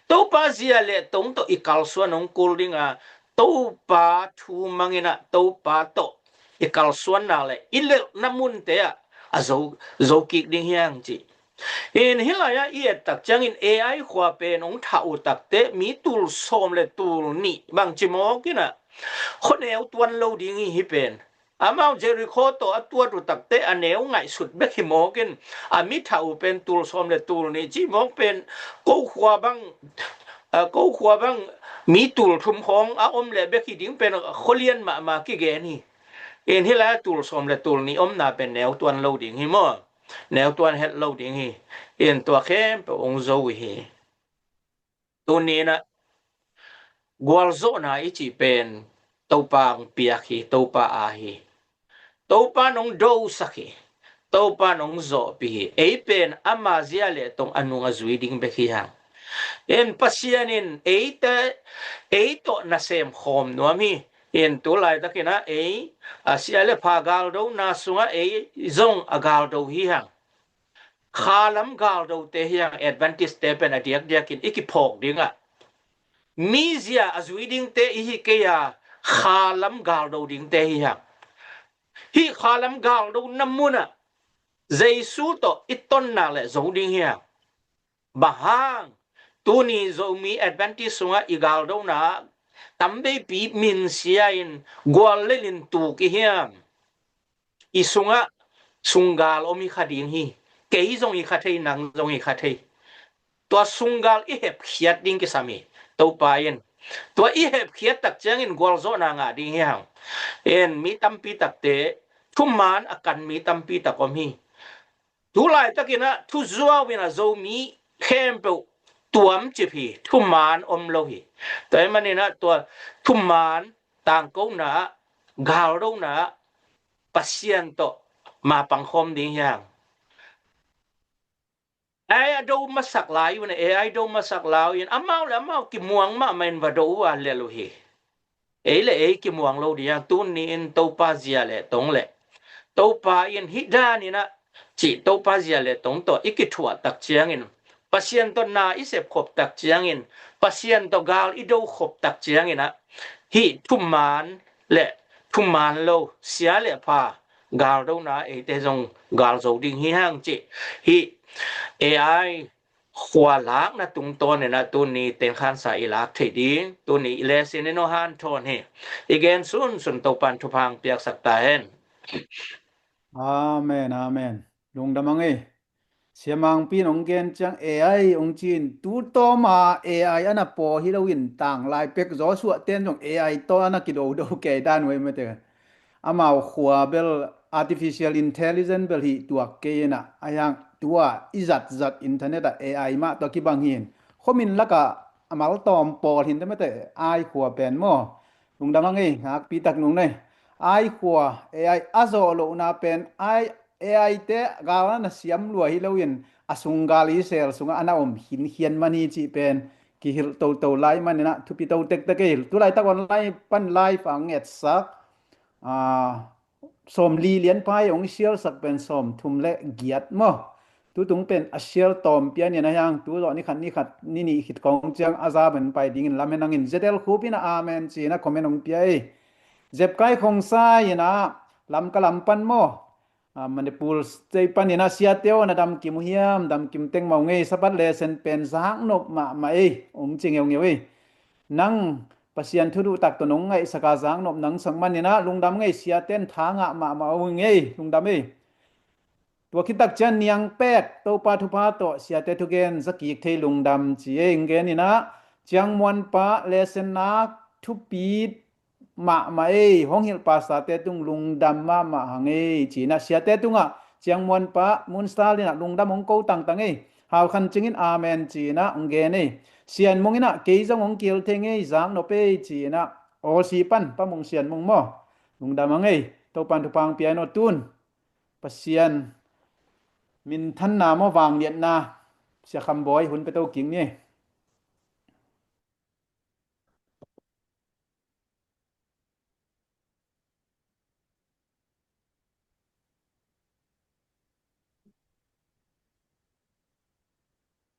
Topa zia le tong tawh i kalsuan hong kul ding a, Topa thu mang in ah Topa tawh i kalsuan nak leh i lelhna munte ah a zo, zo kik ding hi hang cih. In hih lai-ah i et tak ciangin A I khua pen hong thah uh takteh mi tul sawm le tul nih bang ci mawk in ah khua neu tuan lo ding hi. Hih pen amau Jericho tawh a tuat uh takteh a neu ngaihsut bek hi mawk in, a mi thah uh pen tul sawm le tul nih ci mawk pen ko khua bang, a, ko khua bang mi tul thum khawng a om leh bek hi ding pen khualian mahmah kigen hi. In hih lai-ah tul sawm le tul nih omna pen neu tuan lo ding hi maw? Neu tuan het lo ding hi. In tua khempeuh hong zo uh hi. Tuni-in ah gualzawhna i cih pen Topa hong piak hi, Topa aa hi. Topa in hong dosak hi. Topa in hong zawhpih hi. Ei pen ama zia le tong a nung a zui ding bek hi hang. In Pasian in eite, ei tawh nasem khawm nuam hi. In tu laitakin ah ei a sia le pha galdona sungah ei zong a galdo hi hang. Khalam galdote hi hang. Adventist-te pen a diakdiakin i kiphawk dingah mizia a zui dingte i hi kei a, khalam galdo dingte hi hang. Hih khalam galdona munah Jesu tawh i tonnak le zo ding hi hang. Bang hang? Tuni Zomi Adventist sungah i galdona ah tamveipi minsia in guallelh in tuk i hiam? I sungah sunggal om i kha ding hi. Kei zong i kha thei, nang zong i kha thei. Tua sunggal i hepkhiat ding kisam hi. Topa in tua i hepkhiat tak ciangin gualzawhna ngah ding hi hang. In mi tampi takte thuman a kan mi tampi tak om hi. Tu laitakin ah thuzuau in ah Zomi khempeuh tuamcip hi, thuman om lo hi. Tua ahih manin ah tua thuman tangkona ah, galdona ah Pasian tawh mapang khawm ding hi hang. A I a do masak lai un, A I do masak lai un amau le amau kimuang mahmah in va do uh a lel uh hi. Ei le ei kimuang lo ding a, tuni in Topa zia le tong le Topa in hih danin ah cih Topa zia le tong tawh i kithuah tak ciangin, Pasian tawh na i sep khop tak ciangin, Pasian tawh gal i do khop tak ciangin ah, hih thuman le thuman lo, sia le pha, gal dona eite zong gal zo ding hi hang cih hih A I khua lakna tungtawn in ah tuni tenkhansa i lak thei ding, tuni i lesson in aw hanthawn hi. I gen sunsun Topan thupha piaksak ta hen. Amen, amen. Lungdam ang ei. Siamangpi in hong gen ciang A I hong cin, tu tawma A I a na paw hi loin tanglai pek Joshua ten zong A I tawh a na kidodo kei dan uh ei mate. Amau khua bel artificial intelligence bel hih tuak kei in ah, a hiang tua i zatzat internet ah A I mah tua kibang hi in. Khomin lakah a mal tawm pawl hi in te mate, A I khua pen maw. Lungdam ang ei, ngakpi tak nung nei. A I khua, A I a zawh lohna pen, A I, A I te gal a na siam lua hi loin, a sung gal i sel sungah a na om khinkhian man hi cih pen kihilh toto lai man in ah, thupi to tektek ei. Tulaitak online pan live a ngetsak, ah, sawmli lianpa i hong sialsak pen sawmthum le giat maw. Tutung pen a sial tawm pia ni na hiang, tu zawh ni khat, ni khat, ni nih khit kong ciang a za pen pai dingin lam hen angin, Zetel Khup in ah amen ci-in ah comment hong pia ei. Zepkai Khongsai in ah Lamka lam pan maw, ah, Manipur State pan in ah, siate aw na damkim uh hiam, damkim teng mah ung ei, Sabbath lesson pen zaknop mahmah ei, hong ci ngeungeu ei. Nang Pasian thu duhtak tawh nong ngaihsak a zaknop nang sak man in ah lungdam ang ei, siate in tha ngah mahmah ung ei, lungdam ei. Tua khit tak ciang Niang Pek, Topa thupha tawh siate thugen za kik thei, lungdam ci ei, hong gen in ah, Ciang Muan Pa lesson nak thupi mahmah ei, hong hilh pastorte tung lungdam mahmah hang ei ci in ah, siate tungah Ciang Muan Pa Munstal in ah lungdam hong ko tangtang ei. Hau Khan Cing in amen ci in ah hong gen ei. Sian Mung in ah kei zong hong kihilh thei ing ei, zaknop ei ci in ah, Aussie pan Pa Mung, Sian Mung maw. Lungdam ang ei, Topan thupha hong pia in aw tun. Pasian minthanna maw, vangliatna, Sia Kham Bawi hun pia to kik ni.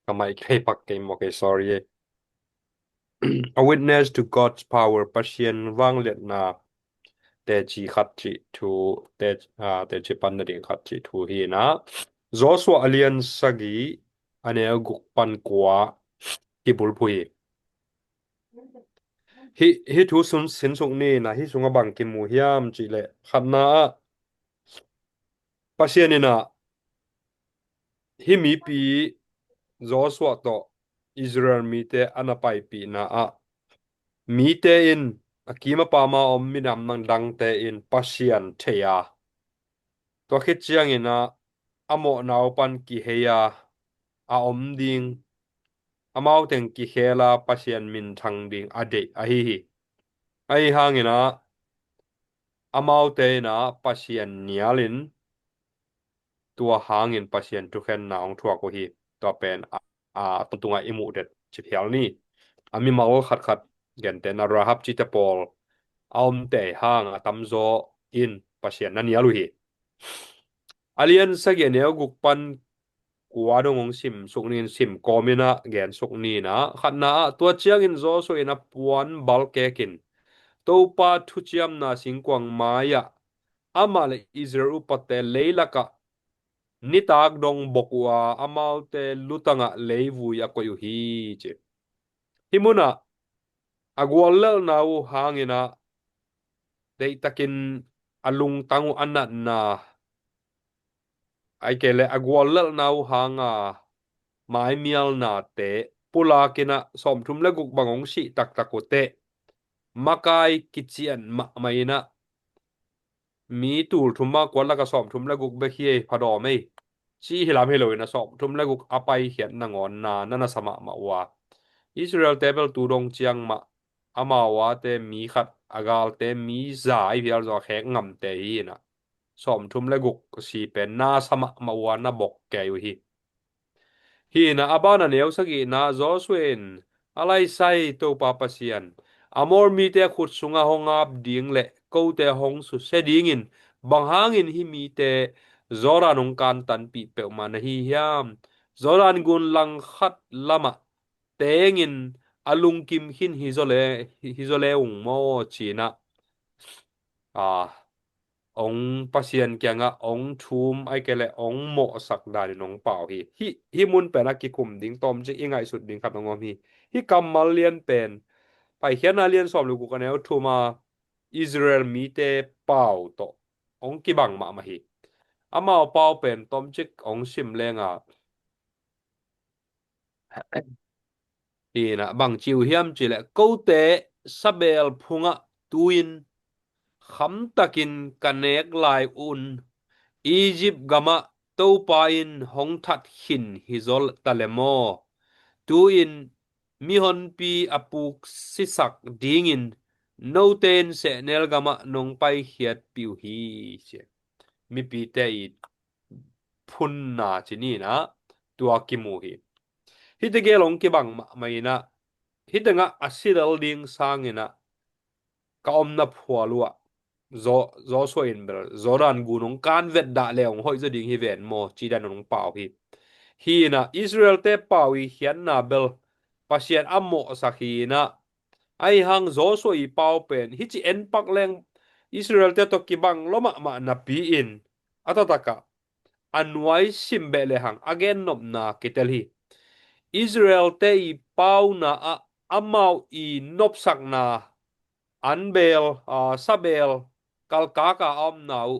Ka mic kei pak kei maw kei, sorry ei. A witness to God's power, Pasian vangliatna teci khat cih thu, te, ah, teci pan nading khat cih thu hi in ah, Joshua a lian sagih a neu guk pan kua kibulphuh hi. Hih, hih thu sun sinsuk ni in ah, hih sungah bang kimu hiam cih leh, khatna ah Pasian in ah hih mipi Joshua tawh Israel mite a na paipihna ah, mite in a kim a pam a om minam dangte in Pasian thei a, tua khit ciangin ah a mawhna uh pan kihei a, a om ding, amau teng kikhel a Pasian minthang ding a deih ahi hi. Ahi hangin ah amaute in ah Pasian nial in, tua hangin Pasian thukhenna hong thuak uh hi. Tua pen a, a, tungtungah i muh det ci phial ni. A mimal khatkhat gentehna Rahab cite pawl a omte hang a tamzaw in Pasian na nial uh hi. A lian sagih a neu guk pan kua dong hong sim suk ni in, sim kawm in ah gen suk ni in ah, khatna ah, tua ciangin Joshua in a puan balkek in Topa thuciamna singkuang mai-ah amah le Israel upate leilakah nitak dong bok uh a, amaute lutangah leivui a koih uh hi ci. Hih munah a guallelhna uh hangin ah deihtakin a lungtang uh a natna, ahih kei leh a guallelhna uh hanga maimialnate pulak in ah sawmthum le guk bang hong sih taktak uh teh, makai kician mahmah in ah, mi tul thum a kuat lakah sawmthum le guk bek hi ei, phadawm ei, ci hi lam hi lo in ah, sawmthum le guk a paikhiat nangawn na na sa mahmah uh a. Israel-te bel tu dong ciang mah amau ate mi khat, a galte mi za ahi phial zong a khek ngamte hi in ah, sawmthum le guk si pen na sa mahmah uh a, na bok kei uh hi. Hi in ah a ban a neu sagihna, Joshua in, a laisai Topa Pasian, Amor mite khut sungah hong ap ding le kote hong susia dingin bang hangin hih mite Jordan hong kantanpih peuhmah na hi hiam? Jordan gun langkhat lamah tengin a lungkim khin hi zaw le, hi zaw le ung maw?" ci-in ah, a, hong Pasian kiangah hong thum, ahih kei leh hong mawhsak danin hong pau hi. Hih, hih mun pen a kikum ding tawmcik i ngaihsut ding khat hong om hi. Hih kammal lian pen Paikhiatna lian sawm le guk a neu thum a Israel mite pau tawh hong kibang mahmah hi. Amau pau pen tawmcik hong sim leng a, hi-in ah bang ci uh hiam cih leh, "Kote sabeel phungah tu-in khamtakin ka nek lai un Egypt gamah Topa in hong that khin hi zaw ta le maw? Tu-in mihonpi a puksisak dingin note in sehnel gamah nong paikhiatpih uh hi," ci. Mipite i phunna ci ni-in ah tua kimu hi. Hihte gel hong kibang mahmah in ah, hih tengah a si lel ding sangin ah ka omna phual uh ah, Jo-, Joshua in bel Jordan gun hong kan vet dah le hong hoih zaw ding hi ven maw, ci dan hong pau hi. Hi-in ah Israel-te pau i khiatna bel Pasian a mawhsak hi-in ah, ahi hang Joshua i pau pen hih ci en pak leng Israel-te tawh kibang lua mahmah napi-in, a taktak ah a nuai sim beh le hang a gennopna kitel hi. Israel-te i pauna ah amau i nopsakna, an beel, a, sabeel kalkak a omna uh,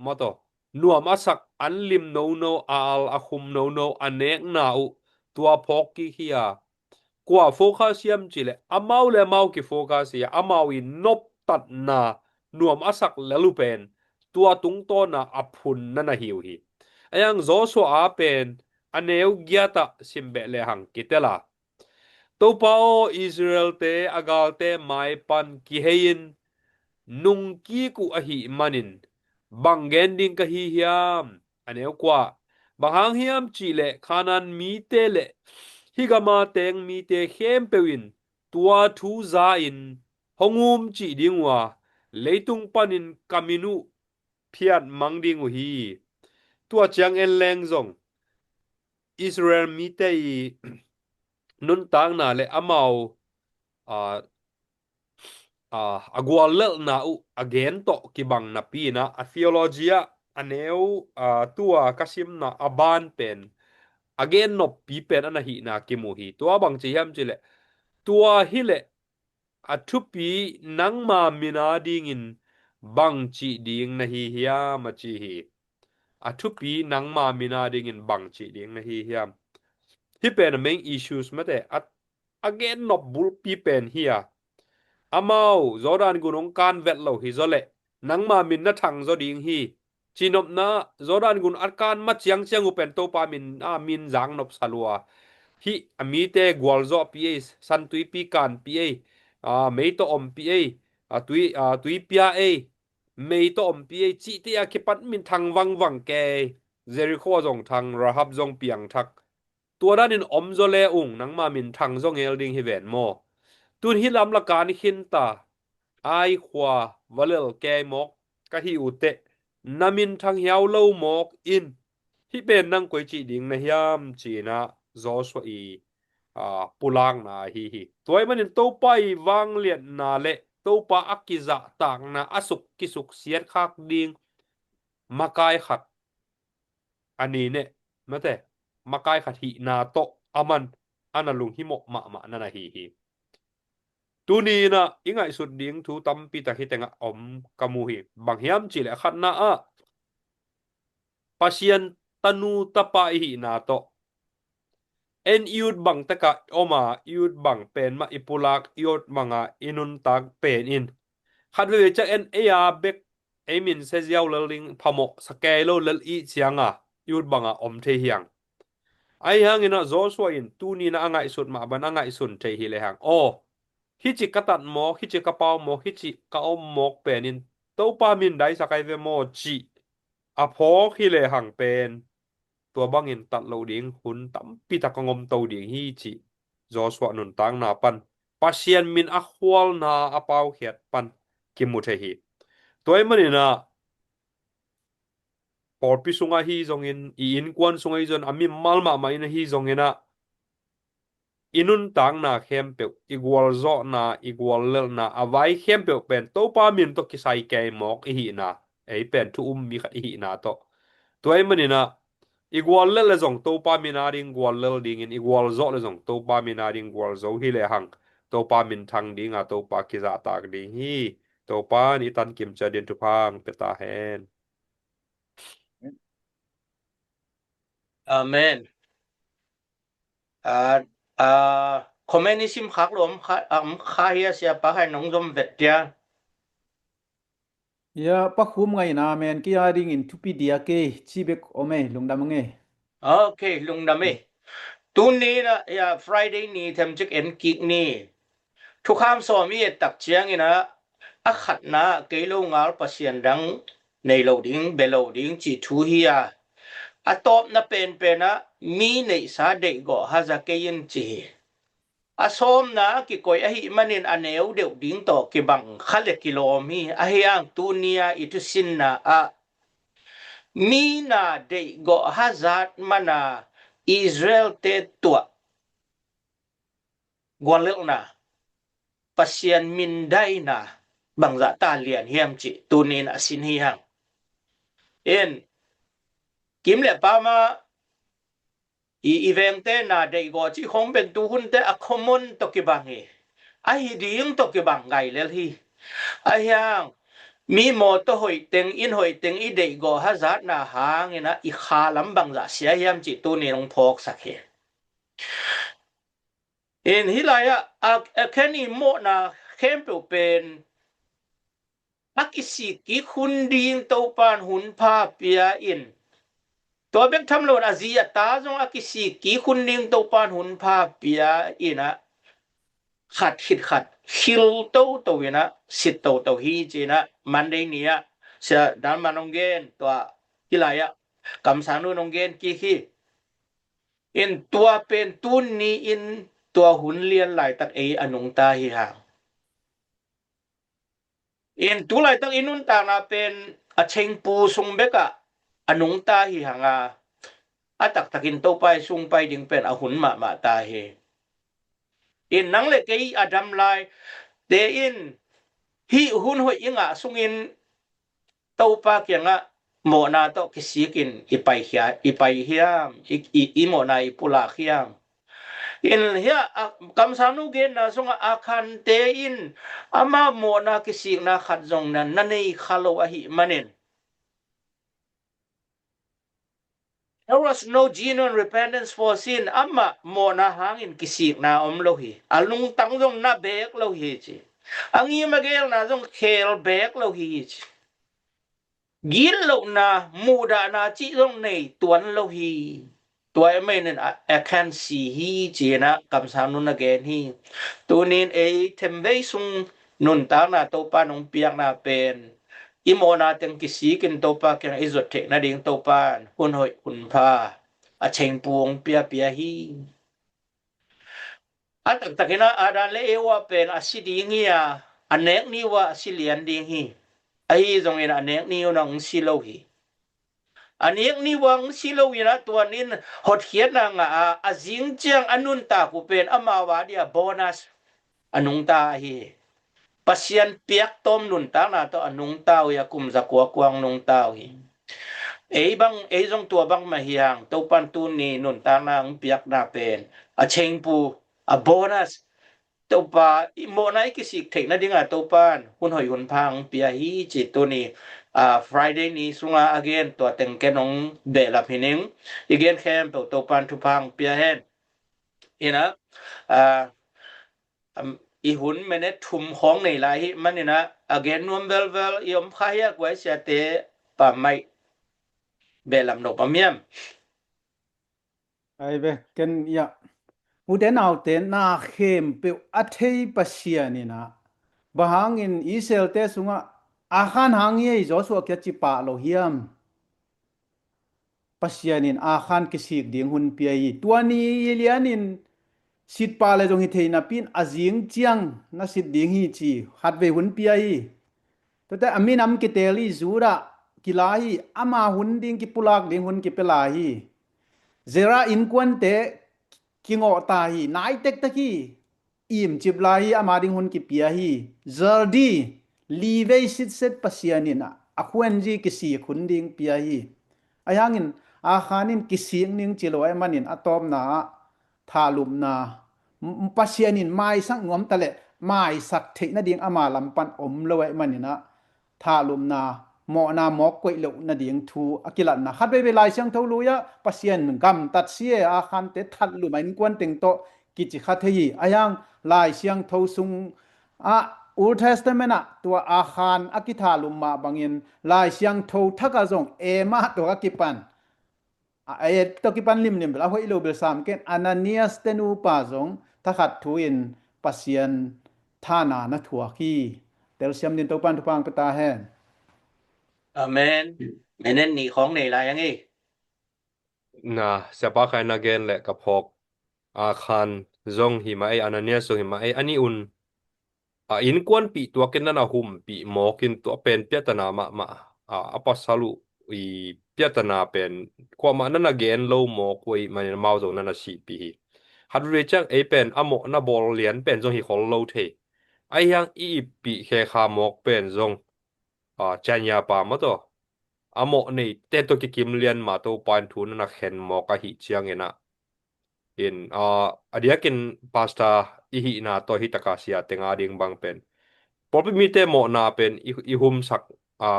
maw taw, nuam a sak, an lim nono, a al a khum nono a nekna uh, tua phawk kik hi a, kua focus hiam cih leh amau le amau kifocus hi a, amau i noptatna nuam a sak lel uh pen tua tungtawna a phunna na hi uh hi. Ahi hang Joshua a pen a neu giat ah sim beh le hang kitel a, "Topa aw, Israel-te a galte mai pan kihei-in nungkik uh ahih manin bang gen ding ka hi hiam?" A neu kua, "Bang hang hiam cih leh Kanaan mite le hih gama teng mite khempeuh in tua thu za-in hong um cih ding uh a, leitung panin ka min uh phiat mang ding uh hi." Tua ciang en leng zong Israel mite i nuntakna le amau, a, a, a guallelhna uh a gen tawh kibang napi-in ah, a theology ah a neu, a, tua ka simna a ban pen a gen noppi pen a na hihna kimu hi. Tua bang ci hiam cih leh, "Tua hi leh a thupi nangma min a dingin bang cih ding na hi hiam?" a ci hi. "A thupi nangma min a dingin bang cih ding na hi hiam?" Hih pen a main issues mate, a, a gen nop bulpi pen hi a, amau Jordan gun hong kan vet lo hi zaw leh nangma min na thang zaw ding hi. Cihnopna, Jordan gun a kan ma ciangciang uh pen Topa min a min zang nop sa lua. Hih a mite gualzawhpih ei, santuipi kanpih ei, a, mei tawh ompih ei, a, tui, a, tui pia ei, mei tawh ompih ei, cihte a kipan min thang vangvang kei. Jericho zong thang, Rahab zong piangthak. Tua danin om zaw le ung, nangma min thang zaw ngel ding hi ven maw? Tun hih lam la kan khin ta, Ai khua va lel kei mawk ka hi uh teh, na min thang hiau lo mawk in, hih pen nang koi cih ding na hiam, ci-in ah Joshua i, a, pulakna ahi hi. Tua ahih manin Topa i vangliatna le Topa a kizahtakna a suk, kisuksiat khak ding makai khat a ni neh, mate, makai khat hihna tawh aman a na lunghimawh mahmah na na hi hi. Tuni in ah i ngaihsut ding thu tampi tak hih tengah om ka mu hi. Bang hiam cih leh, a khatna ah Pasian tanu tapa i hihna tawh, en i ut bang tekah om a, i ut bang pen mah i pulak, i ut bang a i nuntak pen in, khat veivei ciang en ei a bek ei min sia ziau lel ding phamawh sa kei lo lel i hih ciang a, i ut bang a om thei hi hang. Ahi hangin ah Joshua in tuni in ah a ngaihsut mah bang a ngaihsun thei hi le hang. Aw, hih ci ka tat mawk, hih ci ka pau mawk, hih ci ka om mawk pen in Topa min daisak ai ve maw, cih a phawk hi le hang pen, tua bangin tat loh ding hun tampi tak a ngom to ding hi, cih Joshua nuntakna pan, Pasian min a khualna a paukhiat pan kimu thei hi. Tua ahih manin ah pawlpi sungah hi zongin, i innkuan sungah hi zongin, a mimal mahmah in ahi zongin ah, i nuntakna khempeuh, i gualzawhna, i guallelhna, a vai khempeuh pen Topa min tawh kisai kei mawk i hihna, ei pen thu um mi khat i hihna tawh. Tua ahih manin ah, i guallelh le zong Topa min a ding guallel dingin, i gualzawh le zong Topa min a ding gualzo hi lehang, Topa minthang ding a, Topa kizahtak ding hi. Topa in i tan kimciat dingin thupha hong pia ta hen. Amen. Ah, ah, comment i sim khak lo om kha, ah, om kha hi a, Siapa Khai nong zom vet dia. Ya, Pa Khum Ngaihna, amen. Kei a dingin thupi diak e, ci bek om e, lungdam ang e. Ok, lungdam e. Tuni in ah, ya, Friday ni themcik en kik ni. Thukham sawm i et tak ciangin ah, a khatna ah kei lo ngal pasian dang nei lo ding, bia lo ding cih thu hi a. A tawpna penpen ah mi neihsa deihgawh haza kei in ci hi. A sawmna a kikoih ahih manin a neu deuh ding tawh kibang kha le kilawm hi. Ahi hang tuni a i thusinna ah mi na deihgawh hazat man a Israel-te tuah guallelhna, Pasian mindaina bangzah ta lian hiam cih tuni in a sin hi hang. In, kim le pam ah i, i vengte na deihgawh cih khong pen tuhunte a common tawh kibang hi. A hi ding tawh kibang ngai lel hi. Ahi hang, mi mawtaw hoih teng, inn hoih teng i deihgawh hazatna hangin ah i kha lam bangzah sia hiam cih tuni in hong phawksak hi. In hih lai-ah, a, a khen i mawhna khempeuh pen a kisik kik hun ding Topa in hun pha pia in, tua bek tham lo in a zi a ta zong a kisik kik hun ding Topa in hun pha pia in ah, khat khit khat khil toto in ah sit toto hi ci in ah, Monday ni ah Sia Dal Man hong gen, tua hih lai-ah Kam Sang Nu hong gen kik hi. In tua pen tuni in tua hun lian laitak ei a nungta hi hang. In tu laitak i nuntakna pen a chengpu sung bekah a nungta hi hang a, a taktakin Topa i sung pai ding pen a hun mahmah ta hi. In nang le kei a dam laite in hih hun hoih i ngah sungin Topa kiangah mawhna tawh kisikin i pai hia-, i pai hiam, i, i, i mawhna i pulak hiam. In hiah, a, Kam Sang Nu genna sungah a khante in ama mawhna kisikna khat zong na, na nei kha lo ahih manin, there was no genuine repentance for sin. Amah mawhna hangin kisikna om lo hi. A lungtang zong na beek lo hi ci. A ngim a geelna zong kheel beek lo hi ci. Gitlohna, muhdahna cih zong nei tuan lo hi. Tua ahih manin a, a khan si hi ci-in ah Kam Sang Nu na gen hi. Tunin ei themvei sung nuntakna Topa nong piakna pen i mawhna teng kisikin Topa kiang i zuat theih nading Topa in hun hoih hun pha a chengpu hong piapia hi. A taktakin ah Adam le Eva pen a si ding hi a, a nek ni uh a si lian ding hi. Ahi zongin a nek ni un ah hong si lo hi. A nek ni uh a hong si lo in ah tuanin hotkhiatna ngah a, a zing ciang a nuntak uh pen amau a dia bonus a nungta ahi hi. Pasian piaktawm nuntakna tawh a nungta uh hi a, kum zakua kuang nungta uh hi. Ei bang, ei zong tua bang mah hi hang, Topan tuni nuntakna hong piakna pen a chengpu, a bonus. Topa, i mawhna i kisik theih nadinga Topan hun hoih hun pha hong pia hi ci tuni, ah, Friday ni sunga a gen tua teng ken hong behlap hi ning. I gen khempeuh Topan thupha hong pia hen. In ah, ah, am, i hun minute thum khawng nei lai hi manin ah, a gen nuam velvel i om kha hi a, kuai siate pammaih behlap nop a miam. Ai ve, ken ia. Ute naute, na khempeuh a thei Pasian in ah, bang hangin Israel-te sungah Akhan hang hi ei, Joshua kiang ci pah lo hiam? Pasian in Akhan kisik ding hun pia hi. Tua ni lianin sit pah le zong hi thei napi in a zing ciang na sit ding hi ci khatvei hun pia hi. Tuate a minam kitel hi, Judah kila hi, ama hun ding kipulak ding hun kipia lai hi. Zera innkuante kingawh ta hi, nai tektek hi, imcip lai hi, ama ding hun kipia hi. Zardi, livei sitset Pasian in a, a khuenzi kisik hun ding pia hi. Ahi hangin, Akhan in kisik ning ci lo ahih manin a tawpna ah thahlupna, m-, Pasian in maisak nuam ta leh maisak theih nading ama lam pan om lo ahih manin ah thahlupna, mawhna mawk koih loh nading thu a kilatna. Khat veivei Lai Siangtho lui ah Pasian gamtat si e, Akhante thatlum a innkuan teng tawh kici kha thei hi. Ahi hang Lai Siangtho sung ah Old Testament ah tua Akhan a kithahlum mah bangin Lai Siangtho thak ah zong Emma tawh a kipan, a, a, tawh kipan limlim bel a hoih lo bel sam ken, Ananias te nupa zong thakhat thu in Pasian thana na thuak hi. Telsiam din Topan thupha pia ta hen. Amen. Menen nih khawng nei lai ang i. Na, siapa khaina gen le ka phawk. Akhan zong hi mah ei, Ananias zong hi mah ei, a nih un a innkuanpih tuakin nan a humpih mawkin tua pen piatana mahmah. A, a pasal uh i piatana pen kuamah nan a gen lo mawk uh ahih manin amau zong nan a sihpih hi. Khat veivei ciang ei pen a mawhna bawl lian pen zong hi khol lo thei. Ahi hang i ippih khekha mawk pen zong, a, cianya pa maw tawh, a mawh neite tawh kikim lian ma Topa in thu nan a khen mawk ahih ciangin ah, in, a, a diakin pastor i hihna tawh hi taka sia tenga ding bang pen pawlpi mite mawhna pen i, i humsak, a,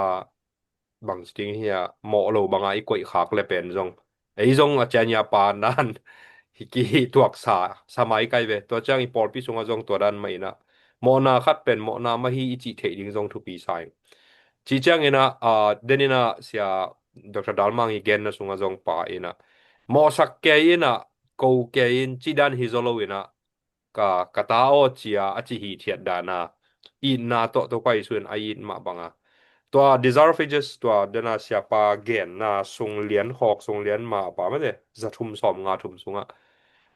bang ci ding hi a, mawh lo banga i koih khak le pen zong, ei zong a cianya pa nan hi kihih tuaksa sa mai kai ve. Tua ciang i pawlpi sungah zong tua dan mah in ah, mawhna khat pen mawhna mah hi i cih theih ding zong thupi sa ing. Cih ciangin ah, a, denin ah sia Doctor Dalmang i genna sungah zong pa in ah, mawhsak kei in ah, ko kei in, cih dan hi zaw lo in ah, ka, ka ta aw cia a ci hithiat dana, itna tawh Topa Jesu in a it mah banga. Tua Desire of Ages, tua dena siapa genna sung lian khawk, sung lian ma pa mate, za thum sawm nga thum sungah,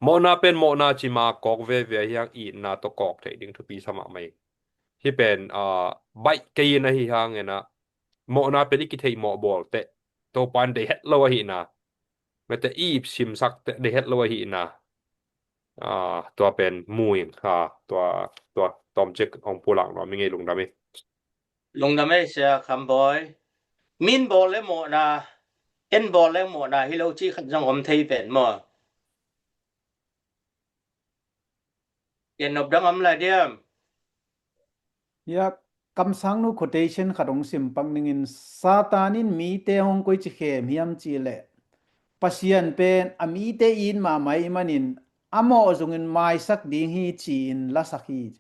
mawhna pen mawhna ci ma kawk veve ahi hang itna tawh kawk theih ding thupi sa mahmah hi. Hih pen, a, baih kei in ahi hangin ah, mawhna pen i kitheih mawh bawl teh Topa in deih het lo ahihna, mate i ipsimsak teh deih het lo ahihna, a, tua pen mu ing, a, tua, tua tawmcik hong pulak nuam ing ei. Lungdam hi. Lungdam ei sia Khamboi. Min bawl le mawhna, en bawl le mawhna hi lo cih khat zong om thei pen maw? Gen nop dang om lai diam? Ya, kamsangnu quotation khat hong sim pak ningin, Satan in mite hong koici khem hiam cih leh, Pasian pen a mite it mahmah ahih manin a mawh zongin maisak ding hi ci-in lasak hi.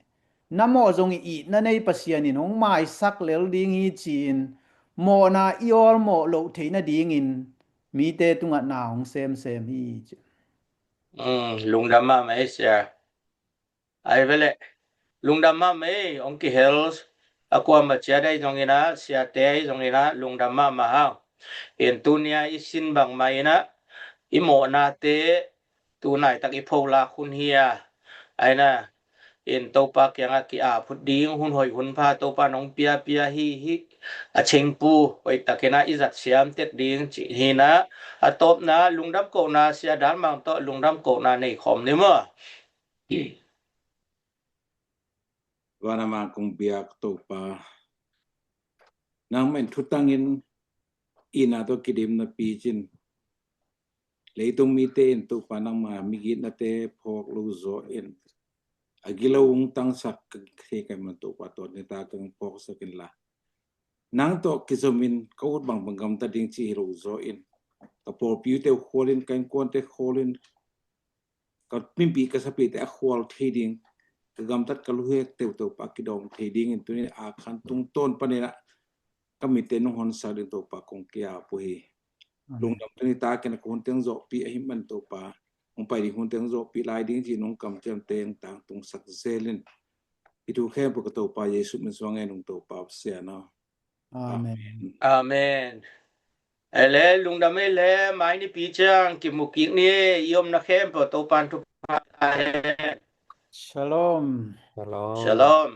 Na mawh zongin itna nei Pasian in hong maisak lel ding hi ci-in mawhna i awlmawh loh theih nadingin mite tungah na hong semsem hi ci. Mm, lungdam mahmah ei sia. Ai vele, lungdam mahmah ei, hong kihel a kuama ciat ahi zongin ah, siate ahi zongin ah, lungdam mahmah hang. In tunia i sin bangmah in ah, i mawhnate tunaitak i pholak hun hi a, ai na, in Topa kiangah ki-ap phut ding, hun hoih hun pha Topa nong piapia hi hi, a cingpu hoihtakin ah i zat siam tek ding cih hi na, a tawpna lungdam kohna, sia Dalmang tawh lungdam kohna nei khawm ni maw? Van a man kong biak Topa, nangmah in thutangin itna tawh kidim na picin, leitung mite in Topa nangma migitnate phawk lo zaw in, a gilo ung tangsak ka thei kai man Topa, tua nita kong phawksak inla, nang tawh kizomin ka ut bangbang gamta ding ci hi lo zaw in, ka pawlpi ute uh khualin, ka innkuante khualin, ka mipih ka sapihte a khual thei ding, ka gamtat ka luhek teuh Topa kidawm thei dingin tuni a khan tungtawn panin ah ka mitte nong honsak ding Topa kong ki-ap uh hi. Amen. Lungdam tuni takin a ka hun teng zawhpih ahih man Topa, hong pai ding hun teng zawhpih lai ding ci nong kamciam teng tangtungsak zelin, i thu khempeuh ka Topa Jesu min suang ngen ung Topa Pasian aw. Amen. Amen. Ei le, lungdam ei le, mai nipi ciang kimu kik ni, i omna khempeuh Topan thupha ta hen. Shalom. Shalom. Shalom.